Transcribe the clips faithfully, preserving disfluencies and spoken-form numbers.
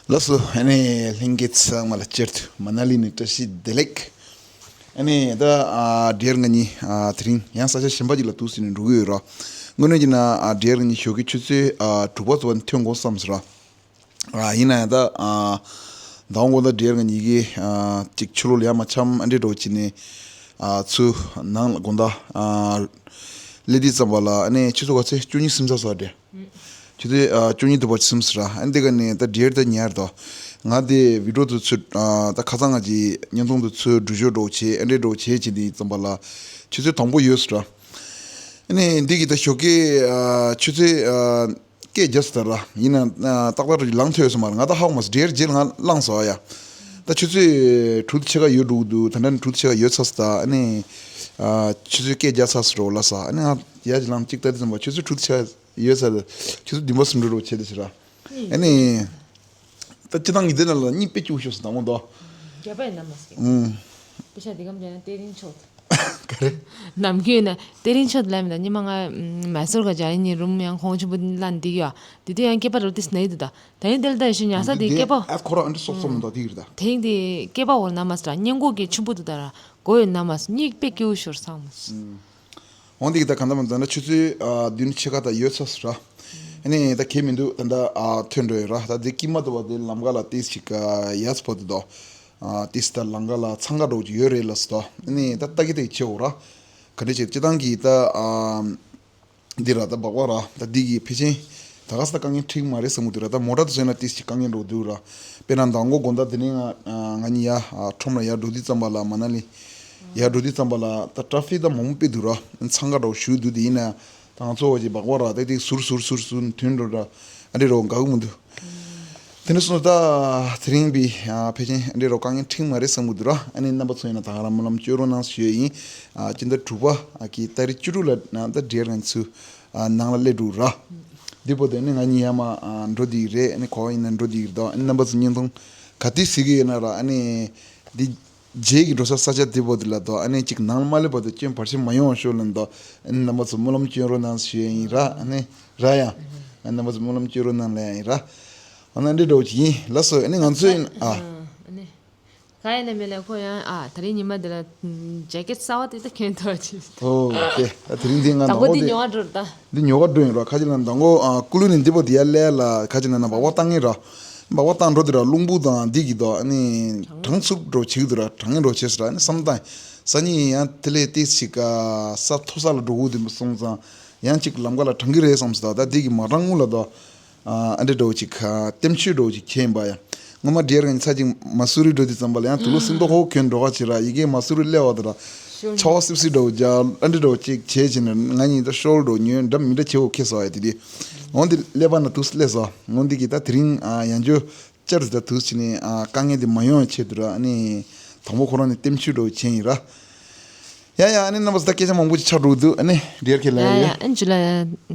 ལགས་སོ། ཨ་ནི་ལྷན་རྒྱས་ཚང་མ་ལ་སྤྱིར་དུ་མ་ན་ལི་ནས་བཀྲ་ཤིས་བདེ་ལེགས། ཨ་ནི་ད་ཨ་ཌི་ཡར་ང་གཉིས་ཨ་དེ་རིང་ཡང་ས་ཆ་གཞན་པ་ཅིག་ལ་འདུག་སེ་ནས་འགྲོ་གི་ཡོད་ར། དངོས་གནས་ཀྱི་ན་ཨ་ཌི་ཡར་ང་གཉིས་ཞོགས་ཀའི་ཆུ་ཚོད་ཨ་དྲུག་པ་ཙམ་ཐོན་དགོས་བསམ་སོང་ར། ཨ་ཡིན་ན་ཡང་ད་ཨ་ཟླ་བ་དགོང་དག་ཌི་ཡར་ང་གཉིས་ཀྱིས་ཨ་ཅིག་ཕྱི་ལོགས་ལ་ཡར་མར་འཁྱམ་ཨ་འདྲས་འདྲ་བྱས་ནས་ཨ་ཚུར་ནང་ལ་དགོང་དག་ཨ་སླེབས་དུས་ཙམ་པ་ལ་ཨ་ནི་ཆུ་ཚོད་ག་ཚོད་བཅུ་གཉིས་ཟིན་ཚར་སོང་རེད། ཆུ་ཚོད་ཨ་བཅུ་གཉིས་དུ་བ་ཟིན་སོང་ར། ཨ་འདི་ག་ནས་ད་ཌི་ཡར་ད་ཉལ་ར་དོ། ང་དེ་བི་ཌི་ཡོ་དེ་ཚུར་ཨ་ད་ཁ་སང་ང་ཅིག་བརྙན་ཐུང་དེ་ཚུར་སྒྲུག་ཞོར་འདྲ་བྱས་ཨ་འདྲས་འདྲ་བྱས་བྱས་དུས་ཙམ་པ་ལ་ཆུ་ཚོད་དང་པོ་ཡོལ་སོང་ར། ཨ་ནི་འདི་གི་ད་ཞོགས་ཀའི་ཨ་ཆུ་ཚོད་ཨ་སྐད་རྒྱག་སོང་ད་ར། ཡིན་ན་ཨ་ཏག་ཏག་རེ་ལངས་ཐུབ་ཡོད་ས་མ་རེད། ང་ད་ཧ་གོ་མ་སོང་། ཌི་ཡར་རྗེས་ལ་ང་བླངས་སོང་ཨ་ཡ། ད་ཆུ་ཚོད་དྲུག་དང་ཕྱེད་ཀ་ཡོལ་འགྲོ་གི་འདུག་ད་ལྟ་ནི་དྲུག་དང་ཕྱེད་ཀ་ཡོལ་ཚར་སོང་ད། ཨ་ནི་ཨ་ཆུ་ཚོད་སྐད་རྒྱག་ཚར་སོང་འདྲ་ལབ་སོང་། ཨ་ནི་ང་ཡར་ཅིག་ལངས་ཅིག་ལྟ་དུས་ཙམ་པ་ཆུ་ཚོད་དྲུག་དང་ཕྱེད་ཀ་ཡོལ་ཚར། ཆུ་ཚོད་བདུན་པ་ཟིན་འགྲོ་འདྲ་བྱས་དེ་ཕྱིར་ར། ཨ་ནི། ད་སྤྱིར་བཏང་གི་འདི་ན་ལ་གཉིད་དཔེ་སྐྱིད་པོ་ཤོར་སོང་དང་པོ་འདུག་རྒྱ་པ་ཡིན་ན་མ་སྐྱིད། ཨུམ། པེ་ཤ་འདི་གམ་ཅན་ན་ཏེ་རིང་ཆོག་ག་རེ། ནམ་རྒྱུན་ན་ཏེ་རིང་ཆོག་ལབ་མི་འདུག་ཉི་མ་ང་མ་སོར་ག་ཇ་ཡིན་ནི་རུམ་ཡང་ཁོང་ཆུན་པོ་ལ་འདི་ཡོད། དེ་དུས་ཡང་སྐེད་པ་རུ་ཏིས་ནས་འདུག་ད་ད་ཡིན་དེ་ལ་ད་ཡོད་ཤི་ཉ་ས་དེ་སྐེད་པ། ཨ་ཁོ་རང་ཨ་འདྲ་སོག་སོག་མི་འདུག་དེ་གི་རེད་ད། དེང་དེ་སྐེད་པ་འོར་ན་མ་སོར་སྙན་གོ་གི་ཆུན་པོ་འདུག་ད་ར་གོ་ཡོད་ན་མ་སོར་གཉིད་དཔེ་སྐྱིད་པོ་ཤོར་སོང་མ་སོར། འོང་འདི་གི་ད་གང་ལྟར་མ་ད་ལྟ་ཆུ་ཚོད་ཨ་བདུན་ཕྱེད་ཀ་ད་ཡོལ་ཚར་སོང་ར། ཨ་ནི་ད་གས་མི་འདུག་ད་ལྟ་ཨ་ཐོན་འགྲོ་ཡོད་ར། ད་འདི་དཀྱིལ་མ་དུ་བ་དེ་ལམ་ཁ་ལ་ཏིས་ཅིག་ཨ་ཡར་སྤོ་དུ་དོ། ཨ་ཏིས་ད་ལམ་ཁ་ལ་འཚང་ཁ་འགྲོ་གི་ཡོད་རེད་ལབ་སོང་དོ། ཨ་ནི་ད་ལྟ་གི་དེ་ཆེ་འོ་ར། ག་འདྲ་བྱེད་སྤྱིར་བཏང་གི་ད་ཨ་འདི་ར་ད་སྦག་སྦག་ར་ད་འདི་གི་ཕལ་ཆེར་ད་ག་ས་ད་དཀའ་ངལ་འཕྲད་མ་རེད་བསམ་གི་འདུག་ར། ད་མོ་ཊ་དུ་བཟོས་ན་ཏིས་ཅིག་དཀའ་ངལ་འགྲོ་འདུག་ར། དཔེར་ན་མདང་དགོང་དགོང་དག་དེ་ནས་ང་ང་གཉིས་ཡ་ཁྲོམ་ལ་ཡར་འགྲོ་དུས་ཙམ་པ་ལ་མ་ན་ལི་ཡར་འགྲོ་དུས་ཙམ་པ་ལ་ད་ཊ་ཕིག་ད་མང་པོ་དཔེ་འདུག་ར། འཚང་ཁ་འདྲ་བོ་ཞེ་པོ་འདུག་དེ་ཡིན་ན་ད་ང་ཚོ་བ་ཅིག་སྦག་སྦག་ར་ཏིག་ཏིག་ཟུར་ཟུར་ཟུར་ཟུར་ཐོན་འགྲོ་ར། ཨ་འདྲ་ར་དགའ་གི་མི་འདུག་དེ་འདྲ་སོང་ད་དེ་རིང་བི་ཕལ་ཆེར་ཨ་འདྲ་ར་དཀའ་ངལ་འཕྲད་མ་རེད་བསམ་གི་འདུག་ར། ཨ་ནི་རྣམ་པ་ཚོ་ཡིན་ན་ད་ག་རང་སྨོན་ལམ་སྐྱོན་རོགས་གནང་ཞུ་ཡས་ཡིན། ཨ་སྤྱི་ཟླ་དྲུག་པ་ཨ་གི་ཏ་རིག་བཅུ་དྲུག་ལ་ན་ད་ཌི་ཡར་ང་ཚོ་ཨ་ནང་ལ་སླེབས་འགྲོ་ར། འདི་པོ་དེ་ནི་ང་གཉིས་ཡར་མར་ཨ་འགྲོ་དེ་རེད། ཨ་ནི་ག་པར་ཡིན་ན་འགྲོ་དེ་རེད་དོ། ཨ་ནི་རྣམ་པ་ཚོ་བརྙན་ཐུང་ག་དུས་གཟིགས་ཀྱི་ཡོད་ན་ར། ཨ་ནི་འདི་རྗེས་ཀྱི་འགྲོ་ས་ས་ཆ་འདི་པོ་དེ་ལ་དོ། ཨ་ནི་ཅིག་ནང་ལ་མ་སླེབས་བར་དུ་སྐྱོན་བར་ཆད་མ་ཡོང་བ་ཤོག་ལབ་དོ། ཨ་ནི་རྣམ་པ་ཚོ་སྨོན་ལམ་སྐྱོན་རོགས་གནང་ཞུ་ཡས་ཡིན་ར། ཨ་ནི་ར་ཡ། ཨ་ནི་རྣམ་པ་ཚོ་སྨོན་ལམ་སྐྱོན་རོགས་གནང་ལབ་ཡ་ཡིན་ར། འོ་ན་འདི་འདྲ་བོ་ཅིག་ཡིན་ལགས་སོ། ཨ་ནི་ང་ཚོ་ཡིན་ཨ། ཨ་ནི། ག་ཡིན་ན་མིན་ལ་ཁོ་ཡང་ཨ་དེ་རིང་ཉི་མ་འདི་ལ་ཇེ་ཀེ་ཊི་གསར་པ་དེ་ད་གྱོན་ཐུབ་ཅིག་ཨོ་ཀེ། ཨ་དེ་རིང་འདི་ང་དང་པོ་ནང་འདི་ཉོ་བ་འགྲོ་ད། འདི་ཉོ་བ་འགྲོ་ཡིན་ར། ཁ་ཅིག་ལ་མདང་དགོང་ཨ་ཀུ་ལུ་ནས་འདི་པོ་འདི་ཡར་སླེབས་ལ་ཁ་ཅིག་ལ་ན་སྦག་སྦག་བཏང་ངེས་ར། སྦག་སྦག་བཏང་འགྲོ་དུས་ར་རླུང་བུ་དང་འདི་གི་དོ། ཨ་ནི་གྲང་ཚུབ་འགྲོ་བྱེད་ཀྱི་འདུག་ར། གྲང་ངེས་འགྲོ་བྱེད་ས་ར། ཨ་ནི་བསམ་བཏང་སང་ཉིན་ཡང་དེ་ལས་ཏིག་ཅིག་ཨ་ས་མཐོ་ས་ལ་འགྲོ་དགོས་དུས་སོང་ཙང་ཡང་ཅིག་ལམ་ཁ་ལ་གྲང་གི་རེད་བསམ་སོང་། ད་ད་འདི་གི་མ་གྲང་སྔོན་ལ་དོ། ཨ་འདྲ་འདྲ་བོ་ཅིག་ཨ་ལྟེམ་ཆོས་འདྲ་བོ་ཅིག་གྱོན་པ་ཡ། སྔོན་མ་ཌི་ཡར་ང་གཉིས་ཚ་ཅིག་མ་སུ་རི་འགྲོ་དུས་ཙམ་པ་ལ་ཡང་དུག་ལོག་སྲིན་ཏོག་ཧོ་གྱོན་འགྲོ་ག་ཅིག་ར། ཡི་གེ་མ་སུ་རི་སླེབས་པ་དེ་ར། ཤོར་ཆ་བ་སིབ་སིབ་འདྲ་བོ་རྒྱག་ཨ་འདྲ་འདྲ་བོ་ཅིག་བྱས་བྱས་ནས་ང་གཉིས་ད་ཤོར་འགྲོ་ཉོན་འདྲ་མི་འདྲ་བྱེད་འོ་ཁེ་སོ་ཡ་དེ་དུས། འོན་ཏེ་སླེབས་པ་ན་དུག་སླེབས་སོ། འོན་ཏེ་གི་ད་དེ་རིང་ཨ་ཡང་བསྐྱར་ཅར་ད་དུག་ཅིག་ནས་ཨ་དཀའ་ངལ་དེ་མ་ཡོང་བའི་ཆེད་དུ་ར། ཨ་ནི་དང་པོ་ཁོ་རང་ནས་ལྟེམ་ཆོས་འདྲ་བོ་གྱོན་ཡིན་ར། ཡ་ཡ། ཨ་ནི་རྣམ་པ་ཚོ་ད་སྐད་ཆ་མང་པོ་ཅིག་ཆགས་འགྲོ་གི་འདུག་ཨ་ནི་ཌི་ཡར་ཁྱེད་ལ་ཡ་ཡ། ཡ། ཨ་ནི་ཇུ་ལ་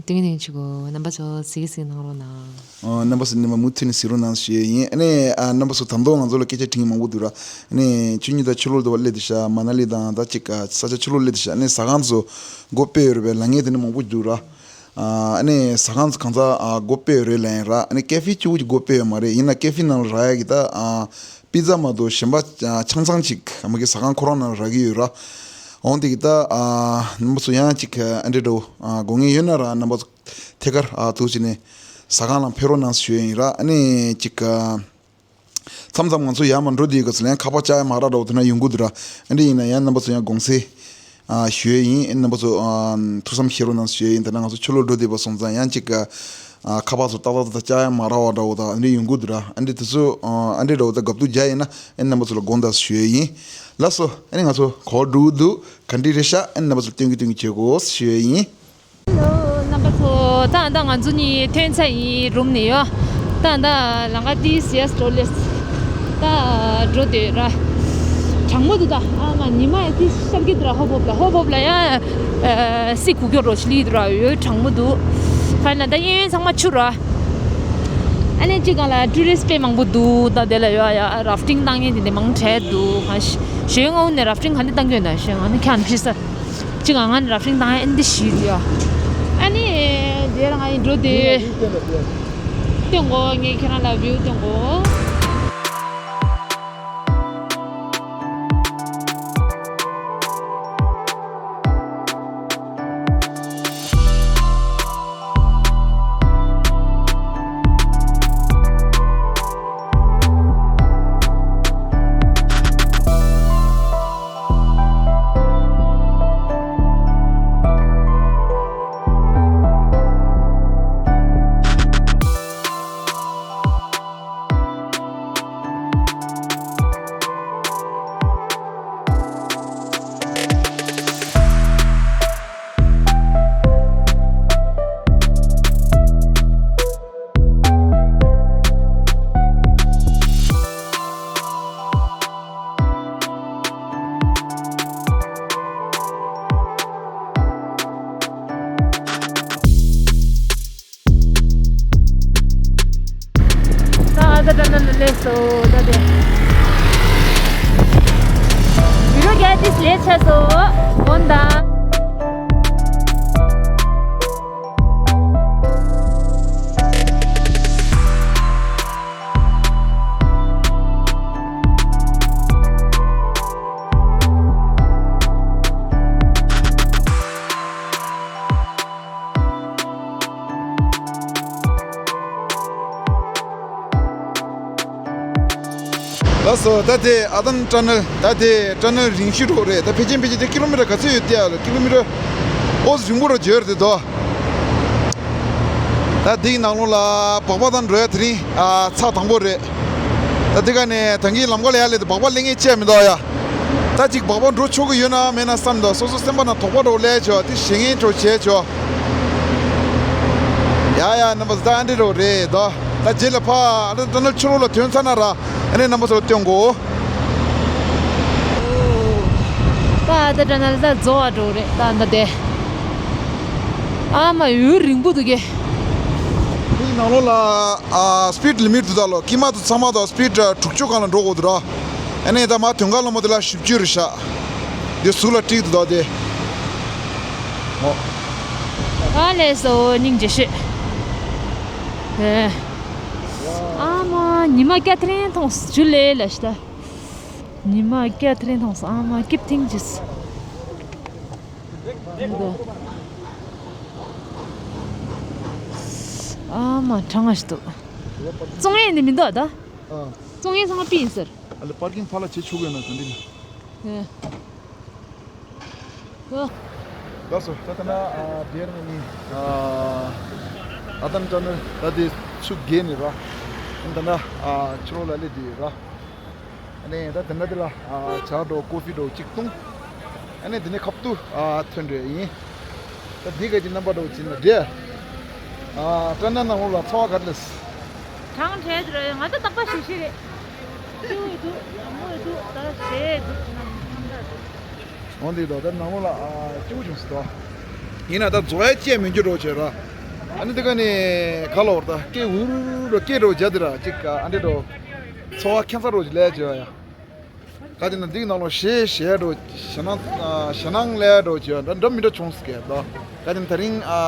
ཏིང་ཏིང་ཆུ་གོ་རྣམ་པ་ཚོ་གཟིགས་གཟིགས་གནང་རོགས་གནང་། ཨོ་རྣམ་པ་ཚོ་ནི་མ་མུ་མཐུད་ནས་གཟིགས་རོགས་གནང་ཞུ་ཡས་ཡིན། ཨ་ནི་ཨ་རྣམ་པ་ཚོ་ད་དུང་ང་ཚོ་ལ་སྐད་ཆ་དྲི་མཁན་མང་པོ་འདུག་ར། ཨ་ནི་ཆུ་གཉིས་དང་ཆུ་ལོག་དུ་བ་སླེབས་དུས་ཤ་མ་ན་ལི་དང་ད་ཅིག་ཨ་ས་ཆ་ཆུ་ལོག་སླེབས་དུས་ཤ་ཨ་ནི་ཟ་ཁང་ཚོ་སྒོ་ཕྱེ་ཡོད་རེད་པས། ལ་ངས་དེ་ནི་མང་པོ་འདུག་ར། ཨ་ནི་ཟ་ཁང་ཚོ་གང་ཚ་ཨ་སྒོ་ཕྱེ་ཡོད་རེད་ལབ་ཡིན་ར། ཨ་ནི་ཀེ་ཧྥེ་གཅིག་པུ་ཅིག་སྒོ་ཕྱེ་ཡོད་མ་རེད། ཡིན་ན་ཀེ་ཧྥེ་ནང་ལ་རག་ཡ་གི་ད་ཨ་པི་ཛ་མ་གཏོགས་གཞན་པ་ཨ་ཆང་ཚང་ཅིག་ཨ་མ་གི་ཟ་ཁང་ཁོ་རང་ནང་ལ་རག་གི་ཡོད་ར། འོང་དེ་གི་ད་ཨ་རྣམ་པ་ཚོ་ཡང་ཅིག་ཨ་འདྲེ་འགྲོ་ཨ་དགོས་ངེས་ཡོད་ན་ར་རྣམ་པ་ཚོ་ཐད་ཀར་ཨ་ཐུག་ཅིག་ནས་ཟ་ཁང་ལ་ཕེབས་རོགས་གནང་ཞུ་ཡ་ཡིན་ར། ཨ་ནི་ཅིག་ཨ་མཚམས་མཚམས་ང་ཚོ་ཡར་མར་འགྲོ་དུས་སྐབས་སུ་ལ་ཡང་ཁ་པར་བཅག་ཡ་མ་རག་འདྲ་བོ་དེ་འདྲ་ཡོང་གི་འདུག་ར། ཨ་འདྲ་ཡིན་ན་ཡང་རྣམ་པ་ཚོ་ཡང་དགོངས་སེལ་ཨ་ཞུ་ཡ་ཡིན། ཨ་རྣམ་པ་ཚོ་ཨ་ཐུགས་བསམ་བཞེས་རོགས་གནང་ཞུ་ཡ་ཡིན། ད་ནང་ང་ཚོ་ཕྱི་ལོགས་འགྲོ་དུས་པ་སོང་ཙང་ཡང་ཅིག་ཨ་ཁ་པར་ཚོ་ཏག་ཏག་ཏག་བཅག་ཡ་མ་རག་པ་འདྲ་བོ་དང་ཨ་འདྲ་ཡོང་གི་འདུག་ར། ཨ་འདྲ་དེ་ཚོ་ཨ་འདྲ་འདྲ་བོ་ད་དགའ་སྡུག་རྒྱག་ཡིན་ན་ཨ་རྣམ་པ་ཚོ་ལ་དགོངས་དག་ཞུ་ཡ་ཡིན། ལགས་སོ། ཨ་ནི་ང་ཚོ་གོ་འགྲོ་གི་འདུག་ག་འདྲ་རེད་ཤག་ཨ་ནི་རྣམ་པ་ཚོ་སྟོན་གི་སྟོན་གི་བྱེད་དགོས་ཞུ་ཡ་ཡིན། ཧེ་ལོ། རྣམ་པ་ཚོ། ད་ལྟ་ང་ཚོ་གཉིས་ཐོན་ཚར་ཡིན། རུམ་ནས་ཡོ། ད་ལྟ་ལམ་ཁ་ཏིས་ཡར་འགྲོ་སླེབས། ད་འགྲོ་སྡོད་ར། གྲང་མོ་འདུག་ད། ཨ་མ་ཉི་མ་ཡང་ཏིས་ཤར་གྱི་འདུག་ར། ཧོབ་ཧོབ་ལ་ཧོབ་ཧོབ་ལ་ཡང་ཨ་སི་ཁུག་ཀྱོག་རོ་ཤི་ལི་འདུག་ར། ཡོད་གྲང་མོ་འདུག་ཁ་ན་ད་གཡས་གཡོན་ཚང་མ་ཆུ་ར། ཨ་ནི་གཅིག་སྒང་ལ་ཊུ་རི་སི་ཊི་དཔེ་མང་པོ་འདུག་ད་དེ་ལ་ཡོ་ཡ་ར་ཕ་ཊིང་བཏང་མཁན་དེ་འདྲ་མང་དྲགས་འདུག་ཞོལ་ང་འོ་ནས་ར་ཕ་ཊིང་ག་འདྲ་བཏང་གི་ཡོད་ན་ཞོལ་ང་ནི་ཁྱང་ཕྱིར་ས། གཅིག་ང་ང་ནི་ར་ཕ་ཊིང་བཏང་ཡ་ཨེ་འདི་ཞིག་ཡོད། ཨ་ནི་དེ་ར་ང་ཡི་འགྲོ་དེ། སྟོན་གོ་ངས་ཁྱེད་རང་ལ་བིའུ་སྟོན་གོ་སོ་ད་དེ། བི་ཌིའོ་རྒྱག་དེ་ལས་ཆ་སོ། འོན་ད། ལགས་སོ། ད་དེ་ཨ་ཏན་ཊ་ནལ། ད་དེ་ཊ་ནལ་རིང་ཤོས་རོ་རེད། ད་ཕལ་ཆེར་ཕལ་ཆེར་དེ་ཀི་ལོ་མི་ཊར་ག་ཚོད་ཡོད་དེ་ཡ། ཀི་ལོ་མི་ཊར་ཨོ་རིང་པོ་རོ་བརྗོད་རེད་དོ། ད་འདིའི་ནང་ལོགས་ལ་སྦག་སྦག་དང་འགྲོ་ཡ་དེ་རིང་ཨ་ཚགས་དང་པོ་རེད། ད་འདི་ག་ནས་ད་གིན་ལམ་ཁ་ལ་ཡ་ལས་དེ་སྦག་སྦག་ལེན་མཁན་བཅས་མི་འདུག་ཡ། ད་ཅིག་སྦག་སྦག་འགྲོ་ཆོག་གི་ཡོད་ན་མེད་ན་བསམ་འདུག་སོ་སོ་སེམས་པ་ནང་དོགས་པ་འདྲ་བོ་སླེབས་བྱུང་། དེ་ཞེད་མཁན་འདྲ་བོ་བྱས་བྱུང་། ཡ་ཡ། རྣམ་པ་ཚོ་ད་ཨ་འདྲ་འདྲ་བོ་རེད་དོ། ད་རྗེས་ལ་ཕ་ཨ་ཏན་ཊ་ནལ་ཕྱི་ལོགས་ལ་ཐོན་ཚར་ན་ར་ཨ་ནི་རྣམ་པ་ཚོ་ལ་སྟོན་གོ། ད་ཨ་ཏན་ཊ་ནལ་ད་རྫོགས་པ་འདྲ་བོ་རེད། ད་ད་དེ་ཨ་མ་ཡུན་རིང་པོ་འདུག་གས། དེའི་ནང་ལོགས་ལ་ཨ་སི་པི་ཌི་ལི་མི་ཊི་འདུག་ད་ལོ། ཀི་མ་དུ་ཚང་མ་དང་སི་པི་ཌི་དྲུག་ཅུ་སྒང་ལ་འགྲོ་དགོས་འདུག་ར། ཨ་ནི་ད་མ་དོན་ཁ་ལོ་མོ་དེ་ལ་བཞི་བཅུ་རེད་ཤག་འདི་ཟུར་ལ་བསྒྲིགས་འདུག་ད་དེ། ཨོ། ཨ་ལས་སོ། སྙིང་རྗེ་ཤོས། ཨ་མ་ཉི་མ་སྐྱ་ཐེར་མཐོང་སོང་། ཇུ་ལེ་ལ་ཤི་ད། ཉི་མ་སྐྱ་ཐེར་མཐོང་སོང་། ཨ་མ་སྐྱིད་ཐིང་ཅིས། ཨ་མ་གྲང་ང་ཞིག་འདུག་བཙོང་ཡས་ནི་མི་འདུག་ད། ཨ། བཙོང་ཡས་ཚང་མ་པི་ཡིན་ཟེར། ཨ་ལེ་པར་ཀིང་ཕ་ལ་བྱེད་ཆོག་གི་ཡོད་ན་ག་འདྲ་ཡིན། ཨེ། ལགས་སོ། ད་ལྟ་ན་ཨ་དེར་ནི་ཨ་ཨ་ཏན་ཊ་ནལ་ད་དེ་ཚུར་བརྒལ་ནས་ར། ད་ལྟ་ན་ཨ་ཕྱི་ལོགས་ལ་སླེབས་བསྡད་ཡོད་ར། ཨ་ནི་ད་དེ་འདྲ་དེ་ལ་ཨ་ཇ་འདྲ་ཀོ་ཕི་འདྲ་གཅིག་བཏུང་། ཨ་ནི་དེ་ནས་ཁ་ཐུག་ཨ་ཐོན་འགྲོ་ཡ་ཡིན། ད་འདི་ག་གི་རྣམ་པ་འདྲ་བྱས་ན་འདྲ། ཨ་ཊ་ནལ་ནང་ལོགས་ལ་ཚ་བ་ག་རེ་སླེབས། གྲང་དྲགས་རེད། ང་ད་རྟག་པར་ཞི་ཞི་རེད། སྐྱིད་པོ་འདུག་ལམ་མོ་འདུག་ད་ཞེད་འདུག་ནམ་ཐང་ད་འདུག་འོན་ཏེ་ད་ད་ནང་ལོགས་ལ་ཨ་སྐྱིད་པོ་བྱུང་སོང་ད། ཡིན་ན་ད་རྫོགས་ཡ་ཅན་མི་འགྱུར་འགྲོ་བྱས་ར། ཨ་ནི་དེ་ག་ནས་ག་ལ་བར་ད་སྐད་འུར་འུར་སྐད་འགྲོ་བྱ་དེ་ར་ཅིག་ཨ་འདྲེ་འགྲོ། ཚོར་བ་ཁྱད་མཚར་འགྲོ་ཅིག་ལས་བྱས་ཡ། ག་དེ་ན་འདི་ནང་ལོགས་ཞེད་ཞེད་འགྲོ། ཞེད་སྣང་ཨ་ཞེད་སྣང་ལས་འགྲོ་བྱས་འདྲ་འདྲ་མི་འདྲ་བྱུང་སྐད་ད། ག་དེ་ན་ད་རིང་ཨ་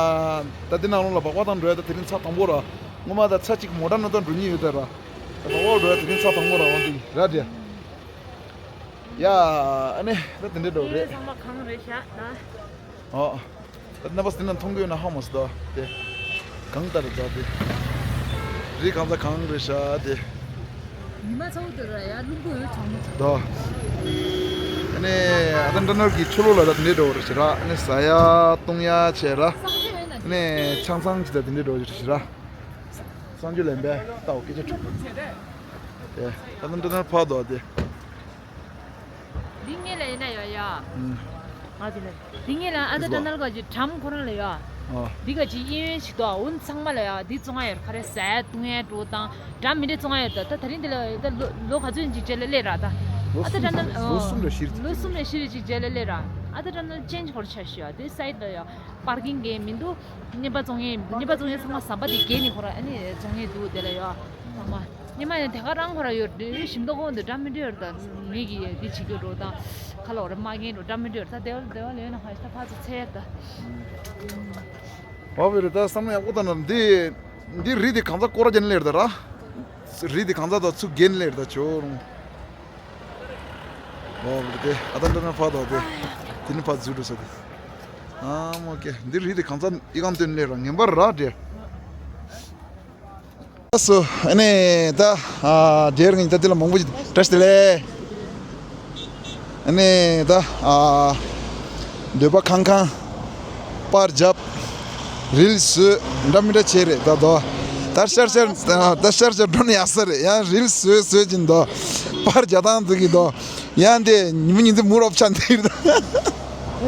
ད་འདི་ནང་ལོགས་ལ་སྦག་སྦག་དང་འགྲོ་ཡ་ད་དེ་རིང་ཚ་དང་པོ་ར། སྔོན་མ་ད་ཚ་གཅིག་མོ་ཊ་ནང་ད་འགྲོ་མྱོང་ཡོད་ད་ར། ད་སྦག་སྦག་འགྲོ་ཡ་དེ་རིང་ཚ་དང་པོ་ར། འོན་ཏེ་ར་འདྲེ། ཡ། ཨ་ནི་ད་དེ་འདྲ་འགྲོ་རེད། ཚང་མ་གང་རེད་ཤག་ད། ཨོ། ད་རྣམ་པ་ཚོ་དེ་ན་མཐོང་གི་ཡོད་ན་ཧ་མ་སོ་ད་དེ། གང་ལྟར་ད་དེ། རི་གང་ཚ་གང་རེད་ཤག་དེ། ཉི་མ་ཚ་བོ་དེ་ར་ཡ་རླུང་བུ་འོད་གྲང་མོ་ད། ཨ་ནི་ཨ་ད་འདྲ་ནོར་གྱི་ཆུ་ལོག་ལ་ད་དེ་འདྲ་འགྲོ་རེད་ཤག་ར། ཨ་ནི་ཟ་ཡ་བཏུང་ཡ་བྱས་ར། ཨ་ནི་ཆང་ཚང་ཅི་ད་དེ་འདྲ་འགྲོ་རེད་ཤག་ར། གསང་སྤྱོད་ལེན་པས་ལྟ་བ་སྐད་ཆ་དྲུག་པོ། དེ་ད་ལྟ་འདི་ན་ཕར་འདུག་དེ། འདི་ངེད་ལ་ཡིན་ན་ཡོད་ཡ། ཨུམ། ང་དེ་ལ་འདི་ངེད་ལ་ཨ་ད་ཊ་ནལ་ག་ཅིག་ཊམ་ཁོ་རང་ལ་ཡོད། ཨ། འདི་ག་ཅིག་གཡས་གཡོན་ཞིག་འདུག་འོན་ཚང་མ་ལ་ཡོད། འདི་བཙོང་ཡ་ཡོད། ག་རེ་ཟ་ཡ་བཏུང་ཡ་འགྲོ་དང་འདྲ་མི་འདྲ་བཙོང་ཡ་ཡོད། ད་ད་ད་རིང་འདི་ལ་ད་ལོ་ལོ་ག་ཚོད་ཅིག་རྗེས་ལ་སླེབས་ར་ད། ལོ་ཨ་ད་ཊ་ནལ་ལོ་གསུམ་རེ་བཞི་རེ་ལོ་གསུམ་རེ་བཞི་རེ་ཅིག་རྗེས་ལ་སླེབས་ར། ཨ་ད་ཊ་ནལ་ཅེན་ཇི་ཁོ་ར་ཆགས་ཤག་ཡ། འདི་སའིཌ་ལ་ཡོད། པར་ཀིང་གི་མི་འདུག་རྔན་པ་བཙོང་མཁན་མི་འདུག་རྔན་པ་བཙོང་མཁན་ཚང་མ་ཟམ་པ་དེ་བརྒལ་ནས་ཁོ་ར་ཨ་ནི་བཙོང་མཁན་འདུག་དེ་ལ་ཡོད། ཚང་མ་རྔན་པ་ཡང་དེ་ག་རང་ཁོ་ར་ཡོད་དུས་ཞིམ་མདོག་ཁོང་དུ་འདྲ་མི་འདྲ་ཡོད་ད། མི་གི་འདི་བྱེད་རྒྱུ་འགྲོ་དང་ཁ་ལོ་ར་མ་རྒན་འགྲོ་འདྲ་མི་འདྲ་ཡོད་ད། དེ་བ་དེ་བ་ལོས་ན་ཧ་ཤ་ཕ་ཚོ་ཚེ་ཡོད་ད། བ་བེ་རེ་ད་བསམ་ན་ཡག་པོ་ད་ན་འདི་འདི་རི་དེ་གང་ཚ་སྐོར་རྒྱན་ལེར་ད་ར། རི་དེ་གང་ཚ་ད་ཚུགས་རྒྱན་ལེར་ད་ཆོ་རུང་། ཨོ་དེ་ཨ་ད་འདྲ་ན་ཕ་དོ་དེ། དེ་ནི་ཕ་ཛུ་འགྲོ་ས་དེ། ཨ་མོ་ཀེ་འདི་རི་དེ་གང་ཚ་ཨི་གང་སྟོན་ལེ་ར་ངན་པ་ར་འདྲེ། ཨ་སོ་ཨ་ནེ་ད་ཨ་འདྲེར་ངན་ད་དེ་ལ་མང་པོ་ཞིག་བཀྲ་ཤིས་བདེ་ལེགས། ཨ་ནེ་ད་ཨ་འདོད་པ་ཁང་ཁང་། པར་རྒྱབ། རིལ་བཟོས། འདྲ་མི་འདྲ་བྱས་རེད་ད་དོ། ད་ཤར་ཤར་ད་ཤར་ཤར་འགྲོ་ན་ཡག་ས་རེད། ཡང་རིལ་བཟོས་བཟོས་ཀྱིན་དོ། པར་རྒྱག་སྟངས་འདུག་གི་དོ། ཡང་དེ་ཉི་མ་ཉིན་དེ་མུར་ཨོབ་ཆ་འདིར་དོ།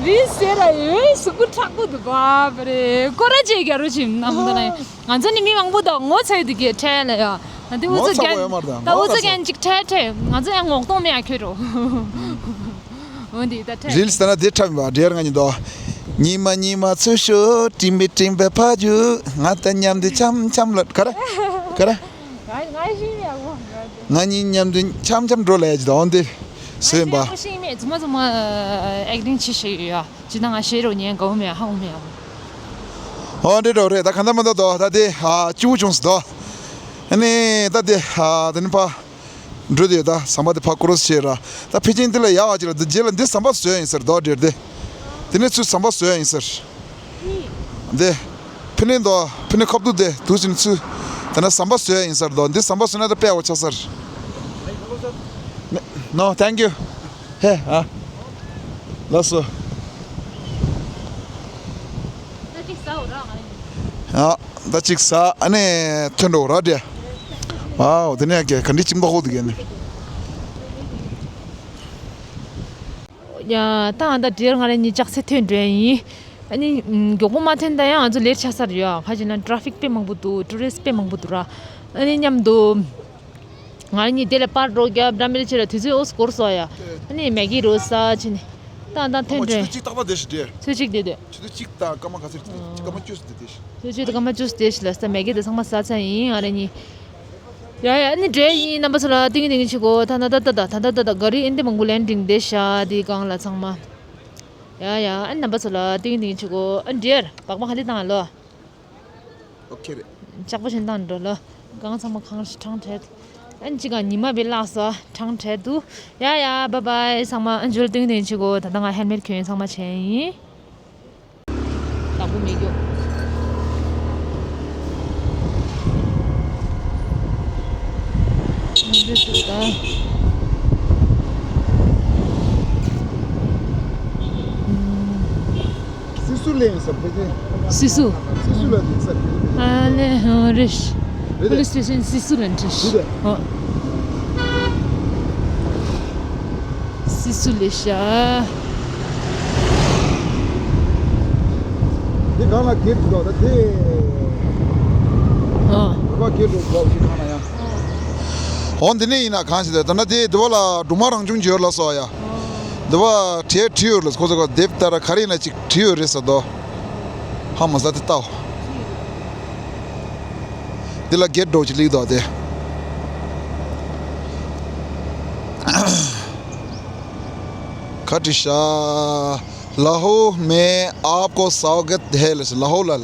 རིལ་བཟོས་ར་ཡོད་གཟུགས་པོ་མཁྲེགས་པོ་འདུག་པ་རེད། སྐོར་ར་བྱེད་རྒྱ་རོ་བྱེད་ནམ་ད་ན་ང་ཚོ་ནི་མི་མང་པོ་དང་ངོ་ཚ་ཡི་འདུག་གི་ཁྲལ་ལ་ཡ། ད་འུ་ཚོ་རྒན་ད་འུ་ཚོ་རྒན་གཅིག་ཁྲལ་ཁྲལ་ང་ཚོ་ཡང་ངོག་གཏོང་མེད་ཡ་ཁྱོད་རོ། འོན་ཏེ་ད་ཁྲལ། རིལ་སྟ་ན་དེ་ཁྲབ་བ་འདྲེར་ང་ཉིད་དོ། ཉི་མ་ཉི་མ་ཚུར་ཤོག་སྤྲིན་པའི་སྤྲིན་པའི་ཕ་རྒྱུ་ང་ད་མཉམ་དུ་འཆམ་འཆམ་ལ་ག་ར་ག་ར། ང་ང་ཤི་ཡ་གོ་ང་དེ། ང་གཉིས་མཉམ་དུ་འཆམ་འཆམ་འགྲོ་ལ་ཡ་ཅི་དང་དེ་སོན་པ། ཤེས་མེད་རྫུན་མ་རྫུན་མ་ཨེག་ཊིང་བྱེད་ཤེས་ཡོད་ཡ། ཅི་ད་ང་ཤེས་རོགས་ཉན་དགའ་བོ་མེད་ཧ་གོ་མེད་ཡ། ཨོ་འདྲེ་འགྲོ་རེད། ད་ག་འདྲ་མ་འདྲ་དོ། ད་དེ་ཨ་སྐྱིད་པོ་བྱུང་སོང་དོ། ཨ་ནི་ད་དེ་ཨ་དེ་ནི་ཕ་འགྲོ་དེ་ད་ཟམ་པ་དེ་ཕ་ཀོ་རོ་སི་བྱེད་ར། ད་ཕལ་ཆེར་འདི་ལ་ཡག་བ་ཅིག་ལ་འདི་རྗེས་ལ་འདི་ཟམ་པ་བཟོས་ཡིན་ཟེར་དོ་འདྲེ་དེ། དེ་ནས་ཚུར་ཟམ་པ་བཟོས་ཡིན་ཟེར། འདི། ཕི་ནི་འདོ། ཕི་ནི་ཁབ་ཏུ་དེ་དུས་ཟིན་ཚུ། ད་ན་ཟམ་པ་བཟོས་ཡིན་ཟེར་དོ། འདི་ཟམ་པ་བཟོས་ན་ད་དཔེ་བ་ཆགས་ཟེར། No, thank you. ཧེ་ཨ། ལགས་སོ། ཨ་ད་ཅིག་ཟ་ཨ་ནི་ཐོན་འགྲོ་ར་དེ། ཨའོ་དེ་ནས་ག་ག་འདྲི་ཅིག་མ་ཧོ་དེ་ག་ནི། ཡ། ད་ང་ད་འདིར་ང་རང་གཉིས་ལྕགས་སེ་ཐོན་འགྲོ་ཡ་ཡིན། ཨ་ནི་མགྱོགས་པོ་མ་ཐོན་ད་ཡང་ང་ཚོ་ལེ་ཊི་ཆགས་ས་རེད་ཡ། ག་ཅི་ན་ཊ་ར་ཕིག་དཔེ་མང་པོ་འདུག་ཊུ་རི་སི་ཊི་དཔེ་མང་པོ་འདུག་ར། ཨ་ནི་མཉམ་དུ་ང་རང་གཉིས་དེ་ལ་པར་འགྲོ་རྒྱབ་འདྲ་མི་ལ་ཆེ་ལ་དུས་ཚོད་ཨོ་སྐོར་སོ་ཡ། ཨ་ནི་མེ་གི་རོ་ས་ཕྱིན་ནས་ད་ད་ཐོན་འགྲོ་ཡ། ཆུ་ཚོད་གཅིག་ཏག་ཏག་དེ་ཞིག་དེ། ཆུ་ཚོད་གཅིག་དེ་དེ། ཆུ་ཚོད་གཅིག་དང་སྐར་མ་ག་ཚོད་སྐར་མ་བཅུ་ཙམ་དེ་དེ་ཞིག་ཆུ་ཚོད་དེ་སྐར་མ་བཅུ་ཙམ་དེ་ཞིག་ལ་ས་མེ་གི་དེ་ཚང་མ་ཟ་ཚར་ཡིན་ང་རང་གཉིས། ཡ་ཡ་ཨ་ནི་འདྲེ་ཡིན་རྣམ་པ་ཚོ་ལ་ཏིང་ཏིང་ཆི་གོ་ད་ད་ད་ད་ད་ད་ད་ད་ག་རི་ཨིན་དེ་མང་པོ་ལན་ཏིང་དེ་ཤ་དེ་གང་ལ་ཚང་མ། ཡ་ཡ་ཨ་ནི་རྣམ་པ་ཚོ་ལ་ཏིང་ཏིང་ཆི་གོ་ཨ་འདྲེར་བག་མ་ཧ་ལི་བཏང་ལོ། ཨོ་ཁེ་རེད། ལྕགས་པོ་ཞིག་བཏང་འགྲོ་ལོ། གང་ཚང་མ་གང་ཤི་ཁྲང་བྲལ། ཨ་ནི་ཅི་ག་ཉི་མ་བི་ལགས་སོ་ཁྲང་བྲལ་འདུག་ཡ་ཡ་བཱའི་བཱའི་ཚང་མ་ཨ་འཇུལ་ཏིང་ཏིང་ཆི་གོ་ད་ད་ང་ཧེལ་མེད་གྱོན་ཚང་མ་བྱས་ཡིན། དང་པོ་མི་རྒྱུག་སི་སུ་ལེན་ས་ཕེ་ཏེ། སི་སུ། སི་སུ་ལ་ལེན་ས་ཕེ་ཏེ། ཨ་ལེ་ཧོ་རེ་ཤ། རེད་དེ། པོ་ལིས་སི་ཊེ་ཤན་སི་སུ་ལ་འཁྲིད་ཤ། རེད་དེ། ཧོ། སི་སུ་ལེ་ཤ། དེ་གང་ལ་གེ་ཊི་འདུག་ད་དེ། ཨ། བོད་པ་གེ་ཊི་འདུག་གོ་ཞིག་གང་ལ་ཡང་། འོ་འདི་ནས་ཡིན་ན་གང་ཞིག་ད་ད་ན་དེ་དེ་བ་ལ་སྦྲུམ་མ་རང་བྱུང་བྱོས་ལ་སོ་ཡ། འོ། དེ་བ་གྲས་བྲིས་ཡོད་ལ་ཁོ་ཚོ་ག་དེབ་ལྟར་ག་རེ་ཡིན་ན་ཅིག་བྲིས་ཡོད་རེད་ས་དོ། ཧ་མ་ཟ་དེ་ལྟའོ། འདི་ལ་གེ་ཊི་འདྲ་བོ་ཅིག་སླེབས་འདུག་སྟེ། ཁ་ཏི་ཤ། ལ་ཧོ་མེ་ཨབ་ཀོ་སའོ་གད་ཧེ་ལ་ལ་ཧོ་ལ།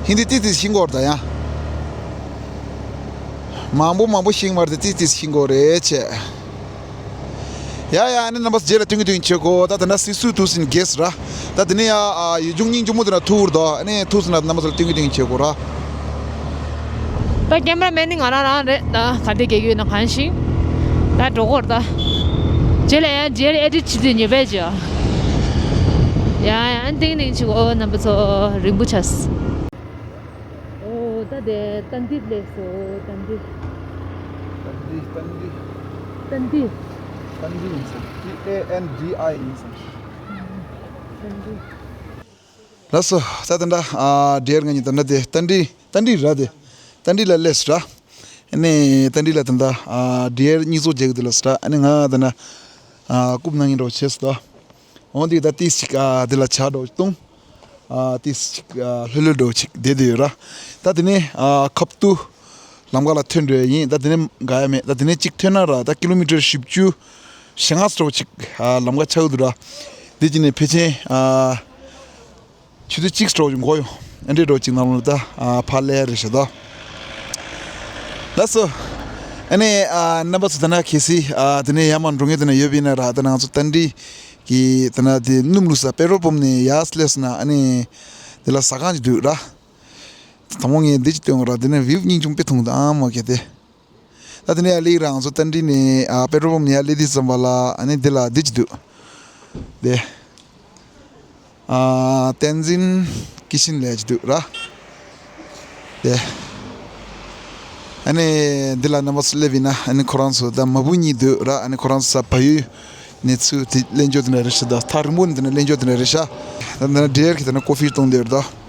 ཧིན་དི་ཏི་ཏི་ཤིང་གོར་ད་ཡ། མང་པོ་མང་པོ་ཤིང་མར་དེ་ཏི་ཏི་ཤིང་གོར་རེ་ཆེ། ཡ་ཡ་ཨ་ནི་རྣམ་པ་ཚོ་རྗེས་ལ་སྟོན་གི་སྟོན་གི་བྱེད་གོ་ད་དེ་འདྲ་སི་སུ་དུ་སིན་གེས་ར། ད་དེ་ནས་ཡ་ཨ་ཡུལ་ལྗོངས་སྙིང་རྗེ་མོ་དེ་འདྲ་ཐུག་ར་དོ་ཨ་ནི་ཐུག་སོང་ན་རྣམ་པ་ཚོ་ལ་སྟོན་གི་སྟོན་གི་བྱེད་གོ་ར། ད་ཀེམ་ར་མེན་ནི་ང་རང་རང་རེད་ད་ག་དེ་གེ་གེ་ན་གང་ཤིང་། ད་འགྲོ་གོ་ར་ད། རྗེས་ལ་ཡ་རྗེས་ལ་ཨེ་ཌིཊ་བྱེད་དུས་ཉེས་པས་ཅི། ཡ་ཡ་ཨ་ནི་ཏིང་ཏིང་བྱེད་གོ་རྣམ་པ་ཚོ་རིང་པོ་ཆགས། ཨོ་ད་དེ་ཏན་ཏི་སླེབས་སོ་ཏན་ཏི། ཏན་ཏི་ཏན་ཏི། ཏན་ཏི། ཏན་ཏི་ཡིན་ས། T A N D I ཡིན་ས། ཏན་ཏི། ལགས་སོ་ད་ད་འདྲ་ཨ་འདྲེར་ང་གཉིས་ད་འདྲ་དེ་ཏན་ཏི་ཏན་ཏི་ར་དེ་ཏན་ཏི་ལ་སླེབས་སོ་ར། ཨ་ནི་ཏན་ཏི་ལ་ད་འདྲ་ཨ་འདྲེར་གཉིས་ཚོགས་རྒྱག་གི་འདུག་ལགས་སོ་ར། ཨ་ནི་ང་ད་འདྲ་ཨ་རྐུབ་ན་ངན་འདྲ་བོ་བྱས་སོ་ད། འོན་ཏེ་ད་ཏིས་ཅིག་ཨ་དེ་ལ་ཆ་འདྲ་བོ་བཏུང་། ཨ་ཏིས་ཅིག་ཨ་ལྷོད་ལྷོད་འདྲ་བོ་ཅིག་བསྡད་དེ་ཡོད་ར། ད་དེ་ནས་ཨ་ཁབ་ཏུ་ལམ་ཁ་ལ་ཐོན་འགྲོ་ཡ་ཡིན། ད་དེ་ནས་འགའ་ཡ་མེད། ད་དེ་ནས་ཅིག་ཐོན་ན་ར་ད་ཀི་ལོ་མི་ཊར་བཞི་བཅུ་ཞེ་ལྔ་འདྲ་བོ་ཅིག་ཨ་ལམ་ཁ་ཆགས་ཀྱི་འདུག་ར། དེ་ཅིག་ནས་ཕལ་ཆེར་ཨ་ཆུ་ཚོད་གཅིག་འདྲ་བོ་ཅིག་འགོར་ཡོང་། ཨ་འདྲས་འདྲ་བོ་ཅིག་ནང་ལ་ད་ཨ་ཕར་སླེབས་རེད་ཤག་ད། ལགས་སོ། ཨ་ནི་ཨ་རྣམ་པ་ཚོ་ད་ན་གལ་སྲིད་ཨ་དེ་ནས་ཡར་མར་འགྲོ་མཁན་དེ་ན་ཡོད་པ་ཡིན་ན་ར་ད་ང་ཚོ་ཏན་ཏི་གི་ད་ན་དེ་སྣུམ་བླུགས་ས་པེ་ཊྲོལ་པམ་ནས་ཡར་སླེབས་སོང་ན་ཨ་ནི་དེ་ལ་ཟ་ཁང་ཅིག་འདུག་ར། དང་པོ་ངས་འདི་ཅིག་སྟོན་དགོས་ར། དེ་ནས་བིའུ་སྙིང་རྗེ་མོ་དཔེ་མཐོང་གི་འདུག་ཨ་མ་གལ་ཏེ། ད་དེ་ནས་ཡར་སླེབས་ར་ང་ཚོ་ཏན་ཏི་ནས་ཨ་པེ་ཊྲོལ་པམ་ནས་ཡར་སླེབས་དུས་ཙམ་པ་ལ་ཨ་ནི་འདི་ལ་འདི་ཅིག་འདུག་དེ། ཨ་བསྟན་འཛིན་ཀི་ཤིན་ལབ་ཅིག་འདུག་ར། དེ། ཨ་ནི་འདི་ལ་རྣམ་པ་ཚོ་སླེབས་ཡིན་ན་ཨ་ནི་ཁོ་རང་ཚོ་ད་མ་བུ་གཉིས་འདུག་ར། ཨ་ནི་ཁོ་རང་ཚོ་ས་བལ་ཡུལ་ནས་ཚུར་དེ་གླེང་བརྗོད་དེ་འདྲ་རེད་ཤག་ད་ཐག་རིང་པོ་ནས་དེ་འདྲ་གླེང་བརྗོད་དེ་འདྲ་རེད་ཤག་ད་འདི་ན་འདྲེར་གི་ད་ན་ཀོ་ཧྥི་བཏུང་བསྡད་ཡོད་རེད་ད།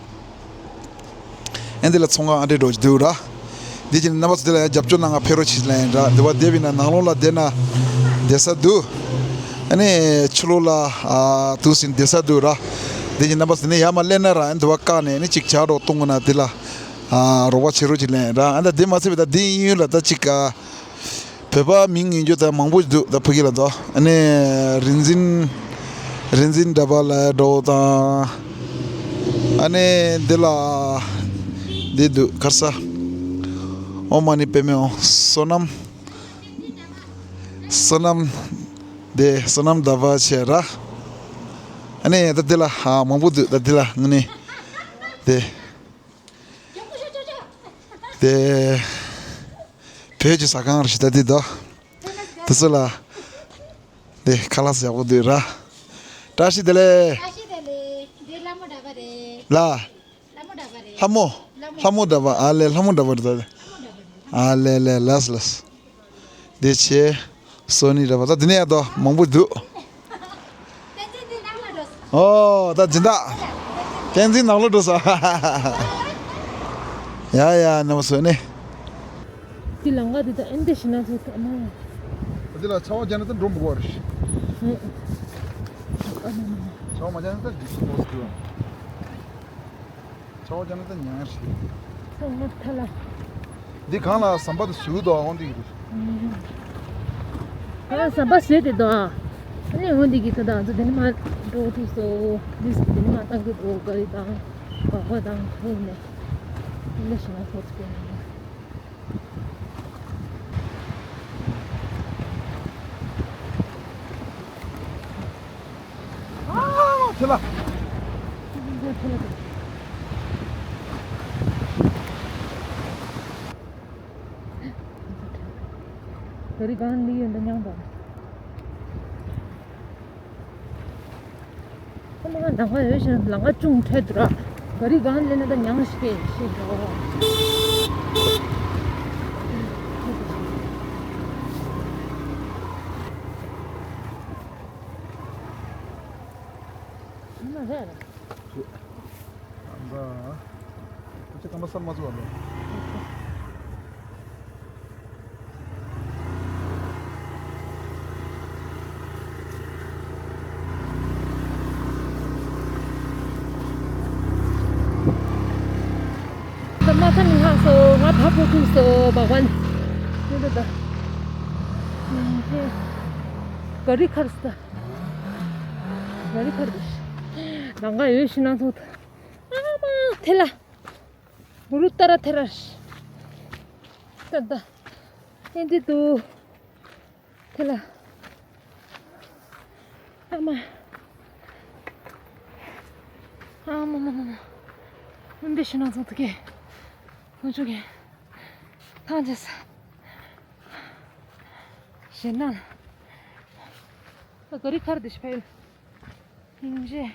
ཨ་འདི་ལ་ཚོང་ཁང་ཨ་འདྲས་འདྲ་བོ་ཅིག་འདུག་ར། འདི་ཅིག་ནི་རྣམ་པ་ཚོ་འདི་ལ་ཡང་རྒྱབ་སྐྱོར་གནང་ང་ཕེབས་རོགས་བྱེད་ལ་ཡིན་ར། འདི་བ་བསྡད་པ་ཡིན་ན་ནང་ལོགས་ལ་བསྡད་ན་བསྡད་ས་འདུག་ཨ་ནི་ཕྱི་ལོགས་ལ་ཨ་དུས་ཟིན་བསྡད་ས་འདུག་ར། འདི་ཅིག་རྣམ་པ་ཚོ་ནི་ཡར་མར་སླེབས་ན་ར་ཨ་འདི་བ་བཀག་ནས་ཨ་ནི་ཅིག་ཇ་འདྲ་བོ་བཏུང་གི་ན་འདི་ལ་ ཨ་རོགས་པ་བྱེད་རོགས་ཅིག་ལེན་ར། ཨ་ད་དེ་མ་ཚད་པའི་ད་དེ་གཡས་གཡོན་ལ་ད་ཅིག་ཨ་བོད་པ་མིང་ཡོད་རྒྱུ་ད་མང་པོ་འདུག་ད་ཕ་གི་ལ་ད། ཨ་ནི་རིག་འཛིན་རིག་འཛིན་གྲྭ་པ་ལ་འགྲོ་དང་། ཨ་ནི་འདི་ལ་འདི་འདུག་ག་རེ་ཟ། ཨོཾ་མ་ཎི་པདྨེ་ཧཱུྃ། བསོད་ནམས། བསོད་ནམས། དེ་བསོད་ནམས་གདབ་པ་བྱས་ར། ཨ་ནི་ད་འདི་ལ་ཧ་མང་པོ་འདུག་ད་འདི་ལ་ངུ་ནི། དེ། དེ། བོད་ཀྱི་ཟ་ཁང་རེད་ཤག་ད་འདི་དོ། དེ་ཚོ་ལ། དེ་ཁ་ལག་ཡག་པོ་འདུག་ར། བཀྲ་ཤིས་བདེ་ལེགས། བཀྲ་ཤིས་བདེ་ལེགས། འདི་ལྷ་མོ་གྲྭ་པ་རེད། ལ། ལྷ་མོ་གྲྭ་པ་རེད། ལྷ་མོ། ལྷ་མོ་གྲྭ་པ། ཨ་ལེ་ལྷ་མོ་གྲྭ་པ་རེད་ད། ཨ་ལེ་ལེ་ལགས་ལགས། འདི་ཆེ། སོ་ནི་རེད་པ། ད་འདི་ནས་ཡར་དོ་མང་པོ་འདུག་ཨོ་ད་སྦྱིན་བདག་བསྟན་འཛིན་ནང་ལོགས་འགྲོ་ས། ཡ་ཡ་ནམ་སོ་ནི། འདི་ལམ་ཁ་འདི་ད་ཨེ་འདི་ཞིག་ན་ཚོ་ཐ་མ། འདི་ལ་ཆར་པ་བརྒྱབ་ན་ད་འགྲོ་མི་དགོས་རེད། ཨ་མ་མ་མ། ཆར་པ་མ་བརྒྱབ་ན་ད་འགྲིག་སོང་ཟེར་གྱི་ཡོད། ཆར་པ་བརྒྱབ་ན་ད་ཉང་ཞིག་ཚང་མ་ཐལ་ལ། འདི་གང་ལ་ཟམ་པ་དེ་ཟུར་དུ་འོང་འདི་གི་རེད། ཨ་ཟམ་པ་ཟེར་དེ་དང་། ཨ་ནི་འོང་འདི་གི་ད་དང་ཚོ་དེ་ནི་མ་འགྲོ་ཐུབ་སོ། འདི་ཟེར་དེ་ནི་མ་བཏང་གི་འདུག་ག་རེ་དང་། བག་བ་དང་ཧེ་ནས། འདི་ལ་ཞེ་ན་ཁོ་ཚོ་དེ་ནི། ཨ་ཐེ་ལ། ག་རི་གང་ལི་ཡོད་འདི་མྱང་དང་། ཁོ་མ་ནང་ང་ཡོད་ཞིང་ལམ་ཁ་ཅུང་འཕྲད་དུ་ར། ག་རི་གང་ལེན་ན་ད་མྱང་ཞིག་གེ་ཞེས་འགྲོ། ཨ་མ་རེད། ཨ་མ། ཁྱེད་ཀྱི་རྐང་པ་སར་མ་བཙུགས་པ་ལོ། ད་མ་ཐ་མི་ཧ་སོ་ང་ཕ་ཕོ་ཐུག་སོ་བག་བན། ད་ད་ད། ག་རི་ཁར་སྟ། ག་རི་ཁར་དུ། ནང་ག་ཡོད་ཤི་ན་ཚོ། ཨ་མ་ཐེ་ལ། གུ་རུ་ཏ་ར་ཐེ་ར། ད་ད། ཨེ་འདི་དུ། ཐེ་ལ། ཨ་མ། ཨ་མ་མ་མ་མ། ཨེ་འདི་ཤི་ན་ཚོ་ཐུག་གེ། ཁོང་ཚོ་གེ། ཐང་ཅེས། ཞེ་ན། ག་རི་ཁར་དུ་ཕེལ། ཡིན་རྗེ།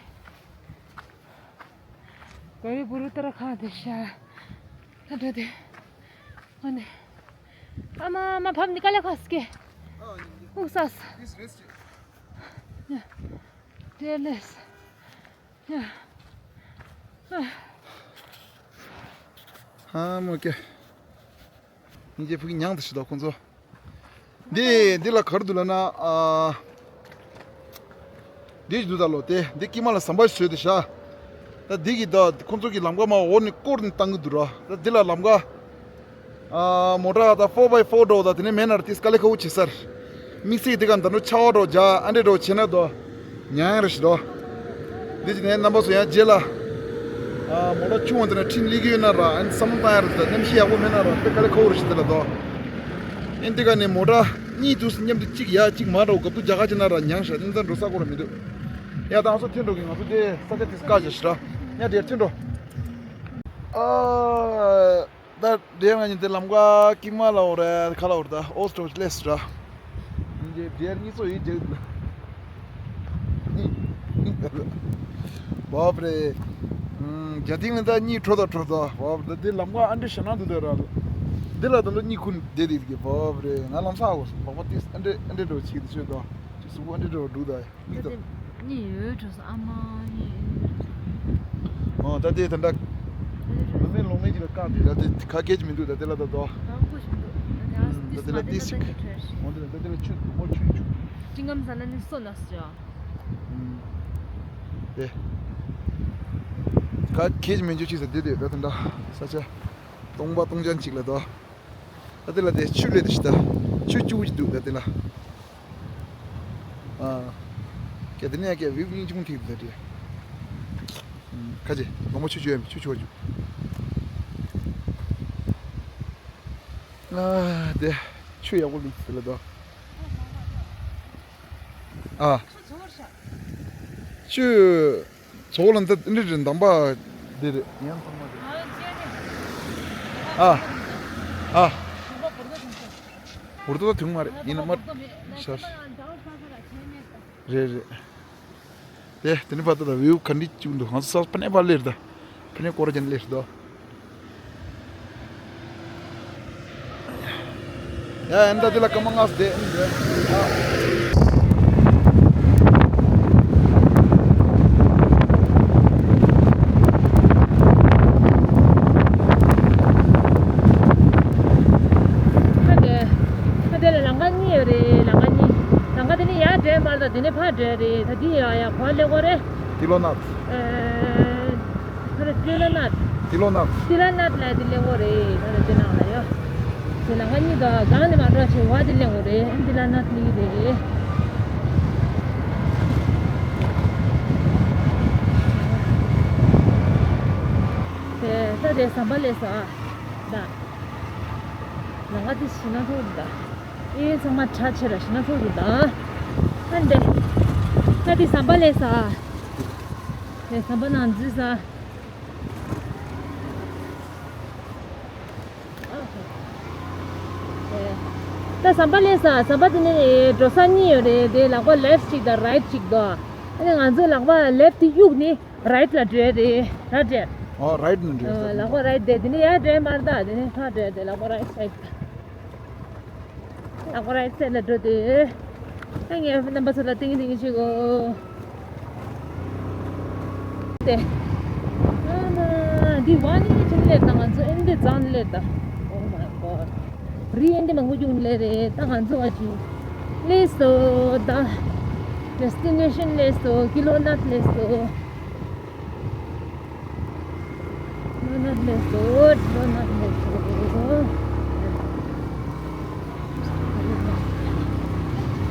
ག་རི་བུ་རུ་ཏ་ར་ཁ་དེ་ཤ། ད་འདྲ་དེ། ཨ་ནི། ཨ་མ་མ་ཕམ་ནི་ཀ་ལ་ཁ་སྐེ། ཨུ་སས། ཡ། དེ་ལེས། ཡ། ཨ། ཨ་མོ་ཀེ། ཉིན་རྗེ་ཕུག་མྱང་དུ་ཤི་དོ་ཁོང་ཚོ། འདི་འདི་ལ་གར་འདུག་ལ་ན་ཨ། འདི་འདུག་ད་ལོ་དེ་འདི་དཀྱིལ་མ་ལ་ཟམ་པ་བཟོས་ཏེ་བཞག་ད་འདི་གི་ད་ཁོང་ཚོ་གི་ལམ་ཁ་མ་འོག་ནས་བསྐོར་ནས་བཏང་གི་འདུག་ར། ད་འདི་ལ་ལམ་ཁ་ཨ་མོ་ཊ་ད་ཕོར་བའི་ཕོར་འགྲོ་ད་དེ་ནས་མེད་ན་ར་ཏིས་དཀའ་ལས་ཁག་པོ་བྱེད་ས་རེད། དམིགས་བསལ་དེ་ག་ད་ནུ་ཆར་པ་འགྲོ་རྒྱ་ཨ་འདྲས་འགྲོ་བྱེད་ན་དོ། ཉང་རེ་ཞིག་དོ། འདི་ཅི་ནས་རྣམ་པ་ཚོ་ཡང་རྗེས་ལ། ཨ་མོ་ཊ་ཆུང་བ་དེ་ན་ཁྲིད་ལི་གི་ཡོད་ན་ར་ཨན་བསམ་བློ་བཏང་ཡ་རེ་ད་གནམ་གཤིས་ཡག་པོ་མེད་ན་ར་དཔེ་དཀའ་ལས་ཁག་པོ་རེ་ཞིག་དེ་ལ་དོ། ཨན་དེ་ག་ནས་མོ་ཊ་གཉིས་འདུག་སེ་མཉམ་དུ་གཅིག་ཡ་གཅིག་མ་འགྲོ་གབ་ཏུ་རྒྱ་གར་ཅི་ན་ར་ཉང་ཤ་ཨན་ཙང་འགྲོ་ས་གོ་ར་མི་འདུག་ཡ་ད་ང་ཚོ་ཐོན་འགྲོ་གི་ང་ཚོ་དེ་ས་ཆ་དེ་སྐག་བྱ་ཞིག་ར་ཉ་དེར་ཐོན་འགྲོ། ཨ། ད་དེ་ང་གཉིས་དེ་ལམ་ཀ་དཀྱིལ་མ་ལ་འོ་རེད་ཁ་ལ་འོ་རེད་ད་ཨོ་སི་ཀྲོ་ལེས་ར། ཉིན་རྗེས་དེར་གཉིས་ཚོ་ཡིན་རྗེས། བབ་རེད། རྒྱ་ཐིང་ལ་ད་གཉིས་འཕྲོ་དང་འཕྲོ་དང་བབ་རེད་དེ་ལམ་ཀ་ཨ་འདྲེ་ཞེ་ན་འདུག་དེ་ར། འདི་ལ་ད་ལོ་གཉིས་ཁུར་བསྡད་དེ་གི་བབ་རེད་ང་ལམ་སང་ཨ་གོ་སོང་བག་མ་ཏིས་ཨ་འདྲེ་ཨ་འདྲེ་འགྲོ་ཆིག་དེ་ཆོད་དང་ཅིག་གཟུགས་པོ་ཨ་འདྲེ་འགྲོ་འགྲོ་དང་། ད་དེ་གཉིས་ཡོད་འགྲོ་སོང་ཨ་མ་གཉིས་ཡོད་འགྲོ་སོང་། ཨོ་ད་དེ་ད་འདྲ། ད་དེ་ལོ་མེད་ལོ་མེད་ཅིག་ལ་བཀག་དེ་ད་དེ་ཁ་སྐད་ཅིག་མི་འདུག་ད་དེ་ལ་ད་དོ། ད་དེ་ལ་ཏི་སིག་འོ་དེ་ད་དེ་ལ་ཆུ་མོ་ཆུ་ཆུ། ཅིང་ངམ་ས་ན་ནི་སོ་ན་སོ། དེ། ཁ་སྐད་ཅིག་མི་འཇུ་ཅིག་ས་དེ་དེ་ད་དེ་འདྲ་ས་ཆ། སྟོང་པ་སྟོང་ཅན་ཅིག་ལ་དོ། ད་དེ་ལ་དེ་ཆུ་ལས་དེ་ཤི་ད། ཆུ་བཅུ་བོ་ཅིག་འདུག་ད་དེ་ལ། ཨ། ཀྱེ་དེ་ནས་ཀྱེ་བིའུ་སྙིང་རྗེ་མོ་ཐིག་ད་དེ། ཁ་ཅིག་ལོང་བ་ཆུ་ཆུ་ཡ་མི་ཆུ་ཆུ་བ་ཆུ། ཨ། དེ་ཆུ་ཡག་པོ་ལུག་དེ་ལ་དོ། ཨ། ཆུ། ཚོ་ལ་འདི་འདི་རེད། འདམ་པ་འདི་རེད། ཡང་ཚང་མ་རེད། ཨ། ཨ། བུར་དོ་ཐུང་མ་རེད། ཡིན་ན་མ། ཤ། རེད་རེད། དེ་དེ་ནི་བར་དུ་ད་བིའུ་ག་འདྲ་བྱུང་འདུག་ཧང་སང་ཕ་ནས་ཕར་སླེབས་ད། ཕ་ནས་སྐོར་ར་ཅན་སླེབས་ད། ཡ་ཨན་ད་དེ་ལ་སྐར་མ་ལྔ་བསྡད་ཨིན་རེད། ད་དེ་ད་དེ་ལ་ལམ་ཁ་གཉིས་ཡོད་རེད། ལམ་ཁ་གཉིས། ལམ་ཁ་དེ་ནི་ཡར་བགྲོད་མར་དང་དེ་ནི་ཕར་བགྲོད་རེད། ད་དེ་ཡ་ཡ་གོ་ལེ་གོ་རེད། ཏི་ལོ་ནཱཐ། ཨ། ཁ་ར་ཏི་ལོ་ནཱཐ། ཏི་ལོ་ནཱཐ། ཏི་ལོ་ནཱཐ་ལ་དེ་ལེན་གོ་རེད། ཁ་ར་དེ་ནང་ལ་ཡོད། དེ་ལ་ང་གཉིས་ཀ་གང་ནས་མ་འགྲོ་ཆེ་བ་དེ་ལེན་གོ་རེད། ཏི་ལོ་ནཱཐ་ལི་རེད། དེ་ད་དེ་ཟམ་པ་ལས་ས། ད། ལམ་ཁ་དེ་ཞེ་ན་ཐོག་རེད་ད། ཨེ་ཚང་མ་གྲ་ཆེ་ར་ཞེ་ན་ཐོག་རེད་ད། ཨ་འདྲེ། ད་དེ་ཟམ་པ་ལས་ས། དེ་ཟམ་པ་ནང་འཛུལ་ས། ད་ཟམ་པ་ལས་ས། ཟམ་པ་དེ་ནས་འགྲོ་ས་གཉིས་ཡོད་རེད། དེ་ལག་པ་ལེཕ་གཅིག་དང་རའིཊ་གཅིག་འདུག་ཨ་ནི་ང་ཚོ་ལག་པ་ལེཕ་དེ་གཡུག་ནི་རའིཊ་ལ་འགྲོ་ཡ་རེད། ར་འདྲེ། ཨོ་རའིཊ་ནས་འགྲོ་ཡ་ས། ལག་པ་རའིཊ་དེ་དེ་ནས་ཡར་འགྲོ་ཡ་མར་ད་དེ་ནས་ཕར་འགྲོ་ཡ་དེ་ལག་པ་རའིཊ་སའིཌ། ལག་པ་རའིཊ་སའིཌ་ལ་འགྲོ་དེ། ཨ་ངས་རྣམ་པ་ཚོ་ལ་ཏིང་ཏིང་བྱེད་གོ། དེ། ཨ་མ། འདི་བ་ནི་ཅི་སླེབས་ད་ང་ཚོ་ཨེ་འདི་ཙང་སླེབས་ད། Oh my god. རི་ཨེ་འདི་མང་པོ་ཅུང་སླེབས་རེད་ད་ང་ཚོ་བ་ཅི། སླེབས་སོ་ད། ཌེ་སི་ཊི་ནེ་ཤན་སླེབས་སོ། ཏི་ལོ་ནཱཐ་སླེབས་སོ། ཏི་ལོ་ནཱཐ་སླེབས་སོ། ཏི་ལོ་ནཱཐ་སླེབས་སོ།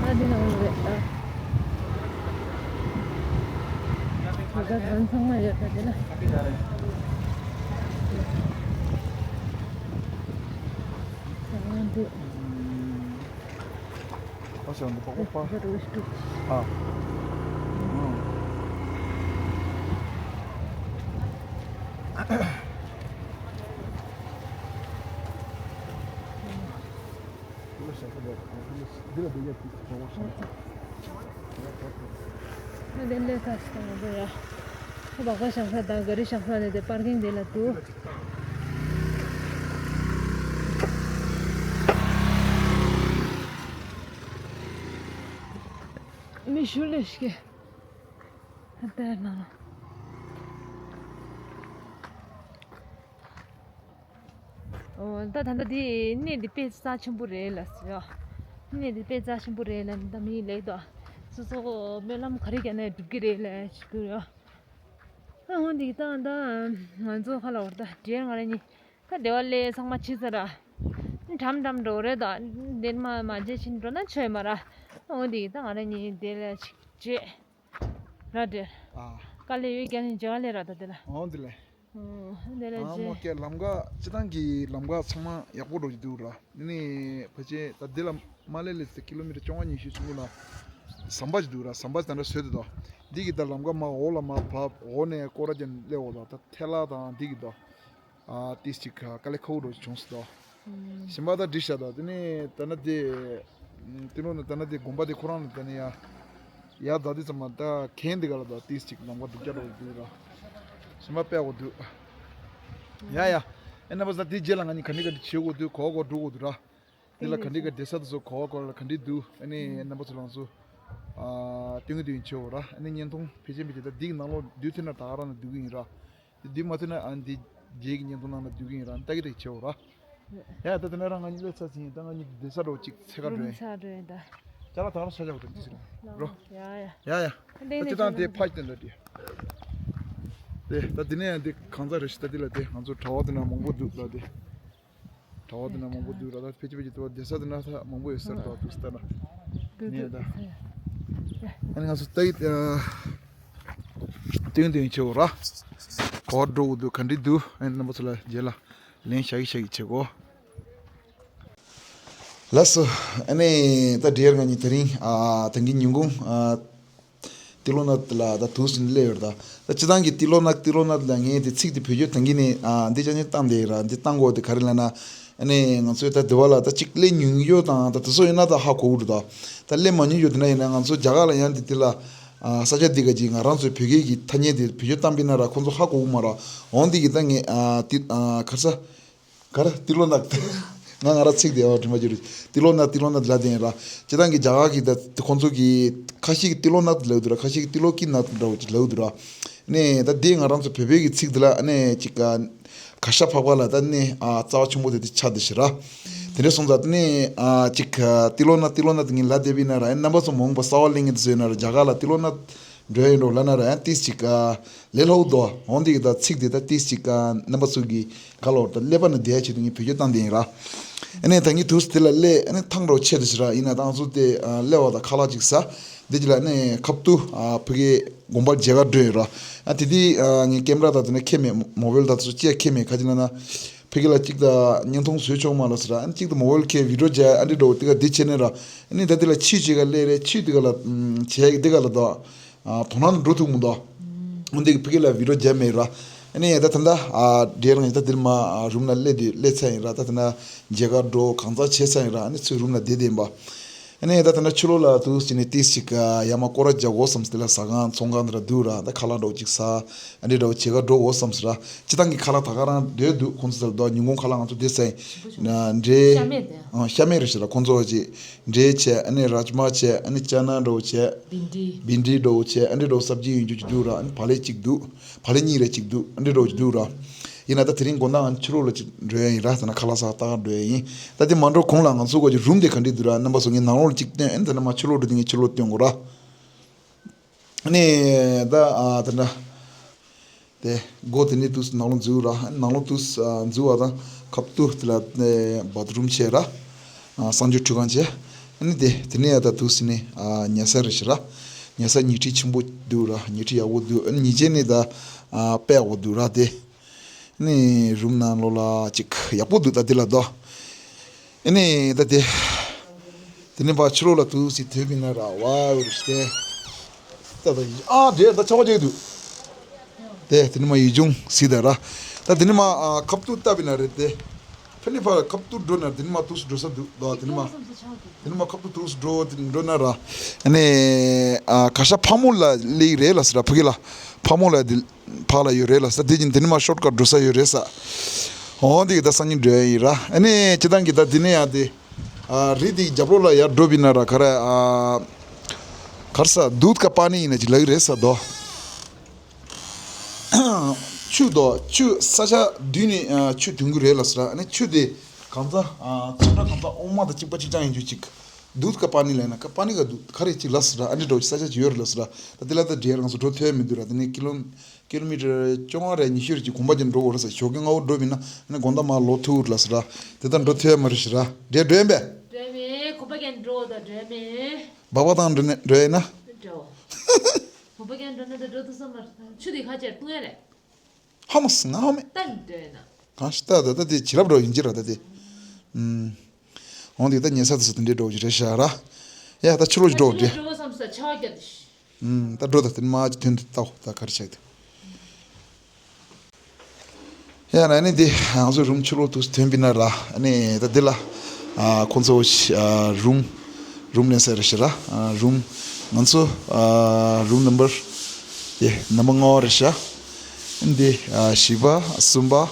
ཨ་འདི་ནང་ལ་རེད་ད། ད་ལྟ་གང་ཚང་མ་ཡོད་ད་དེ་ལ། ཨ་འདི། ཨ་ཞང་འདི་པགས་པ། ཨ། ཨ་འདི་ལས་ཀ་ཞིག་དང་འདི་ཡ། ཨ་པགས་པ་བཞག་ས་དང་ག་རི་བཞག་ས་ནས་དེ་པར་ཀིང་དེ་ལ་འདུག་མི་ཞུ་ལས་ཤིག་ཨ་དེར་ན། ཨོ་ད་ད་ལྟ་དེ་གནས་དེ་དཔེ་རྩ་ཆེན་པོ་རེད་ལ་ཟེར་ཡ། གནས་དེ་དཔེ་རྩ་ཆེན་པོ་རེད་ལ་ད་མི་ལེགས་དོ། སོ་སོ་སྨོན་ལམ་ག་རེ་བརྒྱབ་ནས་འགྲུབ་ཀྱི་རེད་ལ་ཞུ་གི་ཡོད། ཨ་འོ་འདི་ད་ད་ང་ཚོ་ཁ་ལ་བར་ད་འདྲེར་ང་རང་གཉིས། ད་སྡེ་བ་ལས་ཚང་མ་ཕྱི་ས་ར། འགྲམ་འགྲམ་འགྲོ་རེད་ད། འདན་མ་མ་བརྗེད་ཕྱིན་འགྲོ་ན་ཆོས་མ་ར། འོ་འདི་ད་ང་རང་གཉིས་དེ་ལ་ཅིག་བརྗེད། ར་འདྲེ། ཨ། དཀའ་ལས་ཡོད་རྒྱ་ནི་འཇལ་ལས་ར་ད་དེ་ལ། འོ་འདི་ལས། འོ་འདི་ལ་ཨ་བརྗེད། མོ་ཀྱེ་ལམ་ཀ་སྤྱི་བཏང་གི་ལམ་ཀ་ཚང་མ་ཡག་པོ་འགྲོ་གི་འདུག་ར། འདི་ནི་ཕལ་ཆེར་ད་འདི་ལ་མ་སླེབས་སླེབས་ཏེ་ཀི་ལོ་མི་ཊར་བཅོ་ལྔ་ཉི་ཤུ་ཙམ་ལ་ཟམ་པ་ཅིག་འདུག་ར། ཟམ་པ་ཅིག་ད་འདྲ་བཟོས་ཏེ་དོ། འདི་གི་ད་ལམ་ཀ་མ་འོག་ལ་མ་བབས། འོག་ནས་སྐོར་ར་ཅན་སླེབས་འོག་ལ་ད་ཐལ་ལ་དང་འདི་གི་དོ། ཨ་ཏིས་ཅིག་དཀའ་ལས་ཁག་པོ་འདྲ་བྱུང་སོང་དོ། ཨུམ། གཞན་པ་ད་འགྲིག་ཤག་དོ། དེ་ནས་ད་ན་དེ་དེ་ནོ་ན་ད་ན་དེ་དགོན་པ་དེ་ཁོ་རང་ལ་ད་ནི་ཡ་ཡ་ད་དེ་ཚང་མ་ད་གན་དེ་ག་ལ་ད་ཏིས་ཅིག་ལམ་ཀ་སྡུག་ཅག་འདྲ་བོ་འདུག་ར། གཞན་པ་དཔེ་འོ་འདུག་ཡ་ཡ། ཨེ་ན་པ་ས་དེ་རྗེས་ལ་ང་གཉིས་ག་འདྲ་ག་འདྲ་བྱེད་དགོས་འདུག་གོ་གོ་འགྲོ་དགོས་འདུག་ར། དེ་ལ་ག་འདྲ་ག་འདྲ་ས་དེ་ཚོ་གོ་བ་གོ་ལ་ག་འདྲ་འདུག་ཨ་ནི་རྣམ་པ་ཚོ་ལང་ཚོ། ཨ་ཏིང་ཏིང་ཆེ་བོ་ར། ཨ་ནི་བརྙན་ཐུང་ཕལ་ཆེར་མི་བྱེད་ད་འདི་གི་ནང་ལོགས་འདུག་ཐེ་ན་ད་ག་རང་ན་འདུག་གི་ཡིན་ར། འདི་མ་ཐེ་ན་ཨ་འདི་རྗེས་ཀྱི་བརྙན་ཐུང་ནང་ལ་འདུག་གི་ཡིན་ར། ཨ་ནི་ལྟ་གི་ལྟ་གི་ཆེ་བོ་ར། ཡ་ད་དེ་ན་རང་ང་གཉིས་སླེབས་ཚར་ཟིན་ཡིན། ད་ང་གཉིས་བསྡད་ས་འགྲོ་གཅིག་ཚེ་ག་འགྲོ་ཡིན། རུམ་ཚ་འགྲོ་ཡིན་ད། ཅ་ལག་ད་ག་རང་ས་ཆ་བ་དང་འདི་ཟེར་ར། ཡ་ཡ། ཡ་ཡ། ད་ཅི་ཏང་དེ་ཕ་ཅི་དེ་འདྲ་དེ། དེ་ད་དེ་ནས་ཡང་དེ་གང་ཚ་རེ་ཞིག་ད་དེ་ལ་དེ་ང་ཚོ་གྲྭ་བ་དེ་ན་མང་པོ་འདུག་ལ་དེ། གྲྭ་བ་དེ་ན་མང་པོ་འདུག་ར། ད་ཕལ་ཆེར་ཕལ་ཆེར་དེ་བ་བསྡད་ས་དེ་ན་ད་མང་པོ་ཡོད་ས་རེད། ད་དུས་ལྟར་ན་ནས་ད་ཨ་ནི་ང་ཚོ་ལྟ་ཡི་སྟོན་སྟོན་བྱེད་འོ་ར། ག་བར་འགྲོ་དགོས་འདུག་ག་འདྲ་འདུག་ཨ་ནི་རྣམ་པ་ཚོ་ལ་རྗེས་ལ་ལན་ཞག་གི་ཞག་གི་བྱེད་གོ། ལགས་སོ། ཨ་ནི་ད་འདྲ་ཡར་ང་གཉིས་དེ་རིང་ཨ་ད་གིན་ཉིན་གུང་ཨ་ཏི་ལོ་ནཱཐ་ལ་ད་དུས་སུ་སླེབས་ཡོད་རེད། ད་ད་སྤྱིར་བཏང་གི་ཏི་ལོ་ནཱཐ་ཏི་ལོ་ནཱཐ་ལ་ངས་དེ་ཚིག་དེ་བེད་སྤྱོད་བཏང་གི་ནས་ཨ་འདི་ཅག་ནས་བཏང་བསྡད་ཡོད་ར། འདི་བཏང་དགོས་དེ་ག་རེ་ལབ་ན། ཨ་ནི་ང་ཚོས་ད་དེ་བ་ལ་ད་ཅིག་སླེབས་མྱོང་ཡོད་དང་ད་དེ་ཚོ་ཡིན་ན་ད་ཧ་གོ་གི་རེད། ད་ད་སླེབས་མ་མྱོང་ཡོད་དེ་ན་ཡིན་ན་ང་ཚོ་རྒྱ་གར་ལ་ཡང་དེ་དེ་ལ་ཨ་ས་ཆ་འདི་ག་ཅིག་ང་རང་ཚོའི་བོད་སྐད་ཀྱི་ཐ་སྙད་དེ་བེད་སྤྱོད་བཏང་པ་ཡིན་ན་ར་ཁོང་ཚོ་ཧ་གོ་གི་མ་ར། འོན་ཏེ་གི་ད་ངས་ཨ་ཏི་ཨ་ག་རེ་ཟ། ག་རེ་ཏི་ལོ་ནཱཐ། ང་ང་ར་ཚིག་དེ་ཨོ་དྲི་མ་བརྗོད་རེད། ཏི་ལོ་ནཱཐ་ཏི་ལོ་ནཱཐ་ལབ་དེ་ཡིན་ར། སྤྱིར་བཏང་གི་རྒྱ་གར་གི་ད་ཁོང་ཚོ་གི་ཁ་ཤས་ཀྱི་ཏི་ལོ་ནཱཐ་ལབ་འདུག་ར། ཁ་ཤས་ཀྱི་ཏི་ལོ་ཀི་ནཱཐ་འདྲ་བོ་ཅིག་ལབ་འདུག་ར། ནས་ད་དེ་ང་རང་ཚོ་བོད་པའི་གི་ཚིག་དེ་ལ་ནས་ཅིག་ག་ཤ་ཕག་པ་ལ་ད་ནས་ཨ་རྩ་བ་ཆེན་པོ་དེ་དེ་ཆགས་དེ་ཤི་ར། དེ་འདྲ་སོང་ཙང་དེ་ནས་ཨ་ཅིག་ག་ཏི་ལོ་ནཱཐ་ཏི་ལོ་ནཱཐ་ངས་ལབ་བསྡད་པ་ཡིན་ན་ར། ཨ་རྣམ་པ་ཚོ་མ་འོངས་པ་གསར་པ་གླེང་མཁན་དེ་ཚོ་ཡིན་ན་ར་རྒྱ་གར་ལ་ཏི་ལོ་ནཱཐ་འགྲོ་ཡིན་འགྲོ་ལབ་ན་ར་ཡང་ཏིས་ཅིག་ག་ལས་སླ་བོ་འདུག་འོན་ཏེ་གི་ད་ཚིག་དེ་ད་ཏིས་ཅིག་ག་རྣམ་པ་ཚོ་གི་ག་ལོར་ད་ཀླད་པ་ན་བསྡད་ཡ་ཆེད་དུ་ངས་བེད་སྤྱོད་བཏང་བསྡད་ཡིན་ར། ཨ་ནས་ད་ངས་དུས་དེ་ལ་སླེབས་ཨ་ནས་ཐང་འགྲོ་ཆེད་དུ་ཞིག་ར་ཡིན་ན་ད་ང་ཚོ་དེ་སླེབས་པ་ད་ཁ་ལག་ཅིག་ཟ། འདི་ཅིག་ལ་ཨ་ནས་ཁབ་ཏུ་ཕ་གི་དགོན་པ་མཇལ་ཁ་འགྲོ་ཡིན་ར། ཨ་དེ་དུས་ངས་ཀེམ་ར་ད་དེ་ནས་ཁྱེར་མེད། མོ་བེལ་ད་དེ་ཚོ་ཅི་ཡ་ཁྱེར་མེད། ག་ཅི་ལ་ན་ཕ་གི་ལ་ཅིག་ད་བརྙན་ཐུང་བཟོས་ཆོག་མ་ལ་ཟེར་ར། ཨ་ནི་ཅིག་ད་མོ་བེལ་ཁྱེར་བི་ཌི་ཡོ་མཇལ་ཨ་འདི་འགྲོ་དེ་ག་འདི་བྱས་ནས་ར། ཨ་ནི་ད་དེ་ལ་ཆུ་ཅིག་ག་སླེབས་རེད། ཆུ་དེ་ག་ལ་བྱས་དེ་ག་ལ་ད། ཨ་དོ་སྣང་འགྲོ་ཐུབ་མི་འདུག་འོན་ཏེ་ཕ་གི་ལ་བི་ཌི་ཡོ་མཇལ་མེད་ར། ཨ་ནི་ད་ད་ལྟ་ཨ་འདྲེ་རང་ད་འདིར་མ་རུམ་ལ་སླེབས་དུས་སླེབས་ཚར་ཡིན་ར། ད་ད་ན་མཇལ་ཁ་འགྲོ་གང་ཟག་བྱས་ཚར་ཡིན་ར། ཨ་ནི་ཚུར་རུམ་ལ་བསྡད་བསྡད་ཡིན་པ། ཨ་ནི་ད་ད་ན་ཕྱི་ལོགས་ལ་དུས་ཅི་ནས་ཏིས་ཅིག་ཡ་མ་སྐོར་ར་རྒྱག་དགོས་བསམ་སྟེ་ལ་ཟ་ཁང་ཚོང་ཁང་འདི་ར་འདུག་ར། ད་ཁ་ལག་འདྲ་བོ་ཅིག་ཟ། ཨ་འདྲེ་འདྲ་བོ་བྱེད་ག་འགྲོ་དགོས་བསམ་སི་ར། སྤྱིར་བཏང་གི་ཁ་ལག་ད་ག་རང་འདོད་འདུག་ཁོང་ཚོ་ཚོ་ལ་ད་ཉིན་གུང་ཁ་ལག་ང་ཚོ་བསྡད་ས་ཡིན། འདྲེ་ཤ་མེད་དེ། ཤ་མེད་རེད་ཤི་ར། ཁོང་ཚོ་ཅིག་འབྲས་བྱས། ཨ་ནི་རཱཇ་མ་བྱས། ཨ་ནི་ཅ་ན་འདྲ་བོ་བྱས། བིན་ཌི། བིན་ཌི་འདྲ་བོ་བྱས། ཨ་འདྲ་འདྲ་བོ་སབ་ཇི་ཡོད་རྒྱུ་ཅིག་འདུག་ར། ཨ་ནི་བག་ལེབ་ཅིག་འདུག་བག་ལེབ་གཉིས་རེ་ཅིག་འདུག་ཨ་འདྲ་འདྲ་བོ་ཅིག་འདུག་ར། ཡིན་ན་ད་དེ་རིང་དགོང་དག་ང་ཕྱི་ལོགས་ལ་ཅིག་འགྲོ་ཡ་ཡིན་ར། ད་ན་ཁ་ལག་ཟ་ལྟ་ག་འགྲོ་ཡ་ཡིན། ད་དེ་མ་འགྲོ་གོང་ལ་ང་ཚོ་གོ་ཅིག་རུམ་དེ་ག་འདྲ་འདུག་ར། རྣམ་པ་ཚོ་ངས་ནང་ལོགས་ལ་ཅིག་སྟོན། ཨ་ནི་ད་ན་མ་ཕྱི་ལོགས་འགྲོ་དུས་ངས་ཕྱི་ལོགས་སྟོན་དགོས་ར། ཨ་ནི་ད་ཨ་ད་ན། དེ་སྒོ་དེ་ནས་དུས་ནང་ལོགས་འཛུལ་ར། ནང་ལོགས་དུས་འཛུལ་བ་དང་ཁབ་ཏུ་དེ་ལ་བཱཐ་རུམ་བྱས་ར། གསང་སྤྱོད་ཁྲུས་ཁང་བྱས། ཨ་ནི་དེ་དེ་ནས་ཡ་ད་དུས་ནས་ཉལ་ས་རེད་ཤི་ར། ཉལ་ས་ཉལ་ཁྲི་ཆེན་པོ་འདུག་ར། ཉལ་ཁྲི་ཡག་པོ་འདུག་ཨ་ནི་ཉལ་ཆས་ནི་ད་དཔེ་ཡག་པོ་འདུག་ར། དེ་ནི་རུམ་ནང་ལོགས་ལ་ཅིག་ཡག་པོ་འདུག་ད་དེ་ལ་དོ། ཨ་ནི་ད་དེ། དེ་ནས་ཕར་ཕྱི་ལོགས་ལ་དུས་སུ་ཐོན་པའི་ན་ར་བ་རུ་སྟེ། ད་ད་ཨ་འདྲེ་ད་ཆ་བ་ཅིག་འདུག་དེ་དེ་ནས་མ་ཡུལ་ལྗོངས་སི་ད་ར། ད་དེ་ནས་མ་ཨ་ཁབ་ཏུ་བཏབ་པའི་ན་རེད་དེ། ཕ་ནི་ཕར་ཁབ་ཏུ་འགྲོ་ན་དེ་ནས་མ་དུས་སུ་འགྲོ་ས་འདུག་ད་དེ་ནས་མ། དེ་ནས་མ་ཁབ་ཏུ་དུས་སུ་འགྲོ་དེ་འགྲོ་ན་ར། ཨ་ནི་ཨ་ག་ཤ་ཕག་མོ་ལ་སླེབས་རེད་ལ་སི་ར། ཕ་གི་ལ་ཕག་མོ་ལ་དེ། ཕར་ལ་ཡོད་རེད་ལ་ས། དེ་བཞིན་དེ་ནས་མ་ཤོར་ཀ་འགྲོ་ས་ཡོད་རེད་ས། འོ་འདི་གི་ད་སང་ཉིན་འགྲོ་ཡ་ཡིན་ར། ཨ་ནི་སྤྱིར་བཏང་གི་ད་འདི་ནས་ཡང་དེ། ཨ་རི་དེ་རྒྱབ་ལོགས་ལ་ཡར་འགྲོ་བི་ན་ར་ག་ར་ཨ་གར་ས་དུད་ཀ་པ་ནི་ཡིན་ན་ཅི་ལག་རེད་ས་དོ། ཆུ་དོ་ཆུ་ས་ཆ་བདུན་ནས་ཨ་ཆུ་ཐོན་གི་རེད་ལ་ས་ར། ཨ་ནི་ཆུ་དེ་གང་ཚ་ཨ་ཚོན་ཁྲ་གང་ཚ་འོ་མ་དང་གཅིག་པ་གཅིག་རྐྱང་ཡིན་རྒྱུ་གཅིག་དུད་ཀ་པ་ནི་ལ་ཡིན་ན་ཀ་པ་ནི་ག་དུད་ག་རེ་གཅིག་ལ་ས་ར། ཨ་ནི་འགྲོ་ས་ཆ་ཅིག་ཡོད་རེད་ལ་ས་ར། ད་དེ་ལ་ད་འདྲེ་ང་ཚོ་འགྲོ་ཐུབ་ཡ་མི་འདུག་ར། དེ་ནས་ཀི་ལོ། ཀི་ལོ་མི་ཊར་བཅོ་ལྔ་རེ་ཉི་ཤུ་རེ་ཅིག་གོམ་པ་ཅིག་འགྲོ་དགོས་རེད་ཟེར། ཞོགས་ཀས་སྔ་པོ་འགྲོ་བ་ཡིན་ན་ཨ་ནི་དགོང་དག་མར་ལོག་ཐུབ་ཀྱི་རེད་ལ་ཟེར་ར། དེ་ལྟར་འགྲོ་ཐུབ་ཡ་མ་རེད་ཟེར་ར། འདྲེ་འགྲོ་ཡིན་པས། འགྲོ་ཡིན་མིན་གོམ་པ་རྒྱག་འགྲོ་དང་འགྲོ་ཡིན་མིན། སྦག་སྦག་དང་འགྲོ་ནས་འགྲོ་ཡིན་ན། འགྲོ། གོམ་པ་རྒྱག་འགྲོ་ན་ད་འགྲོ་ཐུབ་ས་མ་རེད། ཆུ་དེ་ཁ་ཆེར་བཏུང་ཡ་རེད། ཧ་མ་སི་ང་ཧ་མེད། ད་འགྲོ་ཡིན་ན། གང་ཞིག་ད་ད་ད་དེ་བྱིན་རླབས་འགྲོ་ཡིན་གྱི་ར་ད་དེ། ཨུམ། འོང་དེ་ད་ཉལ་ས་དེ་སུ་དེ་འདྲའི་འགྲོ་གི་རེད་ཤག་ར། ཡ་ད་ཕྱི་ལོགས་ཀྱི་འགྲོ་འདྲེ། འགྲོ་བསམ་ས་ཆ་བ་རྒྱབ་དེ། ཨུམ། ད་འགྲོ་ད་དེ་མ་ཅི་ཐོན་དུ་ལྟ་འོ་ད་ག་རེ་ཆགས་དེ། ཡ་ན་ནི་དེ་ང་ཚོ་རུམ་ཕྱི་ལོགས་དུ་ཐོན་པི་ན་ར། ཨ་ནི་ད་དེ་ལ་ཨ་ཁོང་ཚོ་ཨ་རུམ་རུམ་ལེན་ས་རེད་ཤག་ར། ཨ་རུམ་ང་ཚོ་ཨ་རུམ་ནམ་བར་དེ་ནམ་བར་ལྔ་པ་རེད་ཤག་འདི་ཨ་བཞི་པ་གསུམ་པ།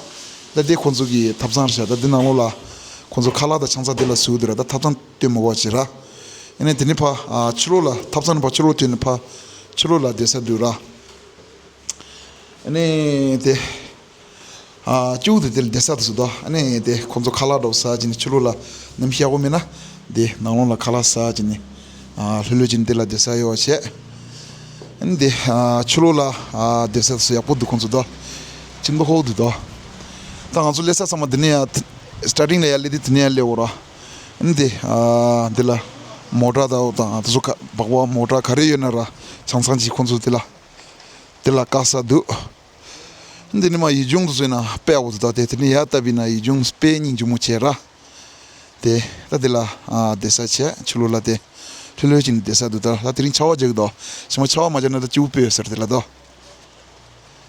ད་དེ་ཁོང་ཚོ་གི་ཐབ་ཚང་རེད་ཤག་ད་དེ་ནང་ལོགས་ལ་ཁོང་ཚོ་ཁ་ལག་དང་ཆང་ས་དེ་ལ་བཟོས་འདུག་ར། ད་ཐབ་ཚང་སྟོན་མ་དགོས་བྱས་ར། ཨ་ནི་དེ་ནི་ཕ་ཨ་ཕྱི་ལོགས་ལ་ཐབ་ཚང་ནི་ཕ་ཕྱི་ལོགས་སྟོན་ནི་ཕ་ཕྱི་ལོགས་ལ་བསྡད་ས་འདུག་ར། ཨ་ནི་དེ་ཨ་ཅུ་དེ་དེ་ལ་བསྡད་ས་དེ་སུ་དོ། ཨ་ནི་དེ་ཁོང་ཚོ་ཁ་ལག་འདྲ་བོ་ཟ་བྱས་ནི་ཕྱི་ལོགས་ལ་ནམ་ཤ་གོ་མེད་ན་དེ་ནང་ལོགས་ལ་ཁ་ལག་ཟ་བྱས་ནི་ཨ་ལྷོད་ལྷོད་བྱས་ནི་དེ་ལ་བསྡད་ས་ཡོད་བྱས། ཨ་ནི་དེ་ཨ་ཕྱི་ལོགས་ལ་ཨ་བསྡད་ས་དེ་སུ་ཡག་པོ་འདུག་ཁོང་ཚོ་དོ། ཁྱིམ་དུ་ཧོ་འདུག་དོ། ད་ང་ཚོ་སླེབས་ས་ཚང་མ་འདི་ནས་ཡ། སི་ཊར་ཊིང་ལ་ཡར་སླེབས་དུས་དེ་ནས་ཡར་སླེབས་འོ་ར། ཨ་ནི་དེ་ཨ་འདི་ལ་མོ་ཊ་དང་འོ་དང་དེ་ཚོ་ག་སྦག་སྦག་མོ་ཊ་ག་རེ་ཡོད་ན་ར་ཆང་ཚང་ཅིག་ཁོང་ཚོ་དེ་ལ་དེ་ལ་བཀག་ས་འདུག་འདི་ནི་མ་ཡིད་འབྱུང་དུ་བཟོས་ན་དཔེ་འོ་དུ་ད་དེ་དེ་ནི་ཡར་ལྟ་བི་ན་ཡིད་འབྱུང་དཔེ་སྙིང་རྗེ་མོ་བྱས་ར། དེ་ད་དེ་ལ་ཨ་བསྡད་ས་བྱས་ཕྱི་ལོགས་ལ་དེ་ལྷོད་ལྷོད་ཅིག་ནས་བསྡད་ས་འདུག་ད་ད་དེ་རིང་ཆར་པ་རྒྱག་གི་འདུག་ཞི་མ་ཆར་པ་མ་རྒྱག་ན་ད་སྐྱིད་པོ་དཔེ་ཡོད་ས་རེད་དེ་ལ་འདུག་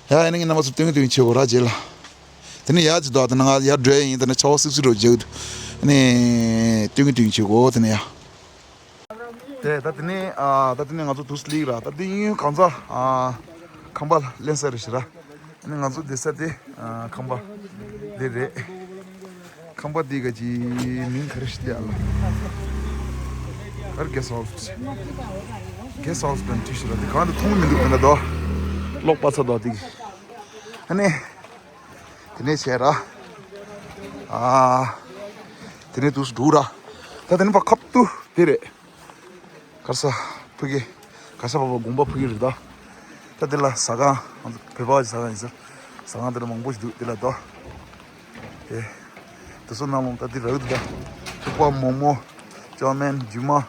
ཡ་ཨ་ནི་ངས་རྣམ་པ་ཚོ་སྟོན་གི་སྟོན་གི་བྱེད་དགོས་ར་རྗེས་ལ། དེ་ནས་ཡར་ཅིག་འདུག་དེ་ན་ང་ཡར་འགྲོ་ཡ་ཡིན། དེ་ན་ཆར་པ་སིག་སིག་རོ་རྒྱག་གི་འདུག་ཨ་ནི་སྟོན་གི་སྟོན་གི་བྱེད་དགོས་དེ་ནས་ཡ། དེ་ད་དེ་ནས་ཨ་ད་དེ་ནས་ང་ཚོ་དུས་སུ་སླེབས་ར། ད་དེ་ཡིན་གང་ཚ་ཨ་ཁང་པ་ལ་ལེན་ས་རེད་ཤི་ར། ཨ་ནི་ང་ཚོ་བསྡད་ས་དེ་ཨ་ཁང་པ་འདི་རེད། ཁང་པ་འདི་ག་ཅི་མིང་ག་རེ་ཞིག་ལ་ཡ་ལ། ཨར་གེ་སི་ཧའུ་སི། གེ་སི་ཧའུ་སི་དང་འཁྲིས་ཤིག་ར། དེ་གང་དུ་མཐོང་གི་མི་འདུག་དེ་ན་དོ། ལོག་པ་ཚ་དོ་དེ་གི། ཨ་ནི། དེ་ནས་བྱས་ར། ཨ། དེ་ནས་དུས་སུ་འགྲོ་ར། ད་དེ་ནས་ཕ་ཁབ་ཏུ་དེ་རེད། ག་ས་ཕ་གི། ག་ས་ཕ་ཕ་དགོན་པ་ཕ་གི་རེད་ད། ད་དེ་ལ་ཟ་ཁང་། བོད་པ་གི་ཟ་ཁང་ཡིན་ཟེར། ཟ་ཁང་དེ་ལ་མང་པོ་ཞིག་འདུག་དེ་ལ་ད། དེ། དེ་ཚོ་ནང་ལོང་ད་དེ་ར་འདུག་ད། ཐུག་པ་མོག་མོག་ཅོ་མན་རྒྱུ་མ།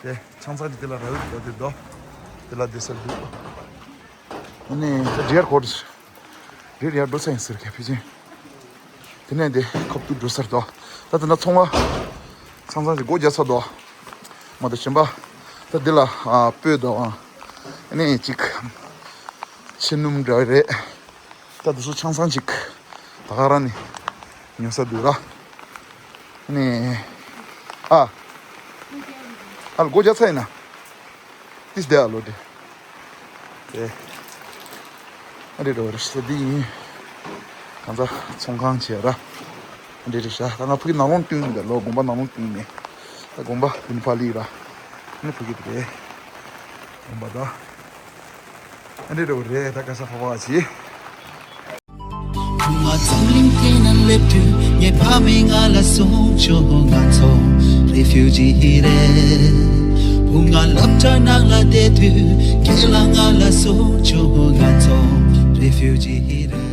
དེ། ཆང་ཚང་གི་དེ་ལ་ར་འདུག་ད་དེ་ད། དེ་ལ་དེ་ཟེར་འདུག་ཨ་ནི་ད་ཌི་ཨར་ཀོ་ཊར། རེད་ཡར་འགྲོ་ས་ཡིན་ཟེར་ག་ཕི་ཅིན། དེ་ནས་དེ་ཁབ་ཏུ་འགྲོ་སར་དོ། ད་དེ་ན་ཚོང་བ། ཚང་ཚང་གི་སྒོ་རྒྱག་ཚར་དོ། མ་ད་གཞན་པ། ད་འདི་ལ་ཨ་སྤོས་དང་། ཨ་ནི་ཅིག་ཕྱེ་སྣུམ་འདྲ་རེད། ད་དེ་ཚོ་ཆང་ཚང་ཅིག་ད་ག་རང་ནས་ཉོ་ས་འདུག་ར། ཨ་ནི། ཨ། ཨ་ལ་སྒོ་རྒྱག་ཚར་ཡིན་ན། ཏིས་དེ་ཨ་ལོ་དེ། དེ། ཨ་འདྲེ་འགྲོ་བར་ཤི་འདི་ཡིན། གང་ཚ་ཚོང་ཁང་བྱས་ར། ཨ་འདྲེ་རེ་ཤ་ད་ང་ཕ་གི་ནང་ལོང་བསྟུན་མི་འདུག་ལོ་དགོན་པ་ནང་ལོང་བསྟུན་མེད། ད་དགོན་པ་བུན་ཕ་ལི་ར། ནི་ཕ་གི་དེ། དགོན་པ་ད། ཨ་འདྲེ་འགྲོ་རེད་ད་ག་ས་ཕ་བ་ཅི། བུ་ང་འཛམ་གླིང་སྟེང་ན་སླེབས་དུས་ངའི་ཕ་མས་ང་ལ་གསུངས་བྱུང་། ང་ཚོ་རེ་ཕིའུ་ཇི་རེད། བུ་ང་སློབ་གྲྭ་ནང་ལ་བསྡད་དུས་རྒན་ལགས་ང་ལ་གསུངས་བྱུང་། ང་ཚོ་རེ་ཕིའུ་ཇི་རེད།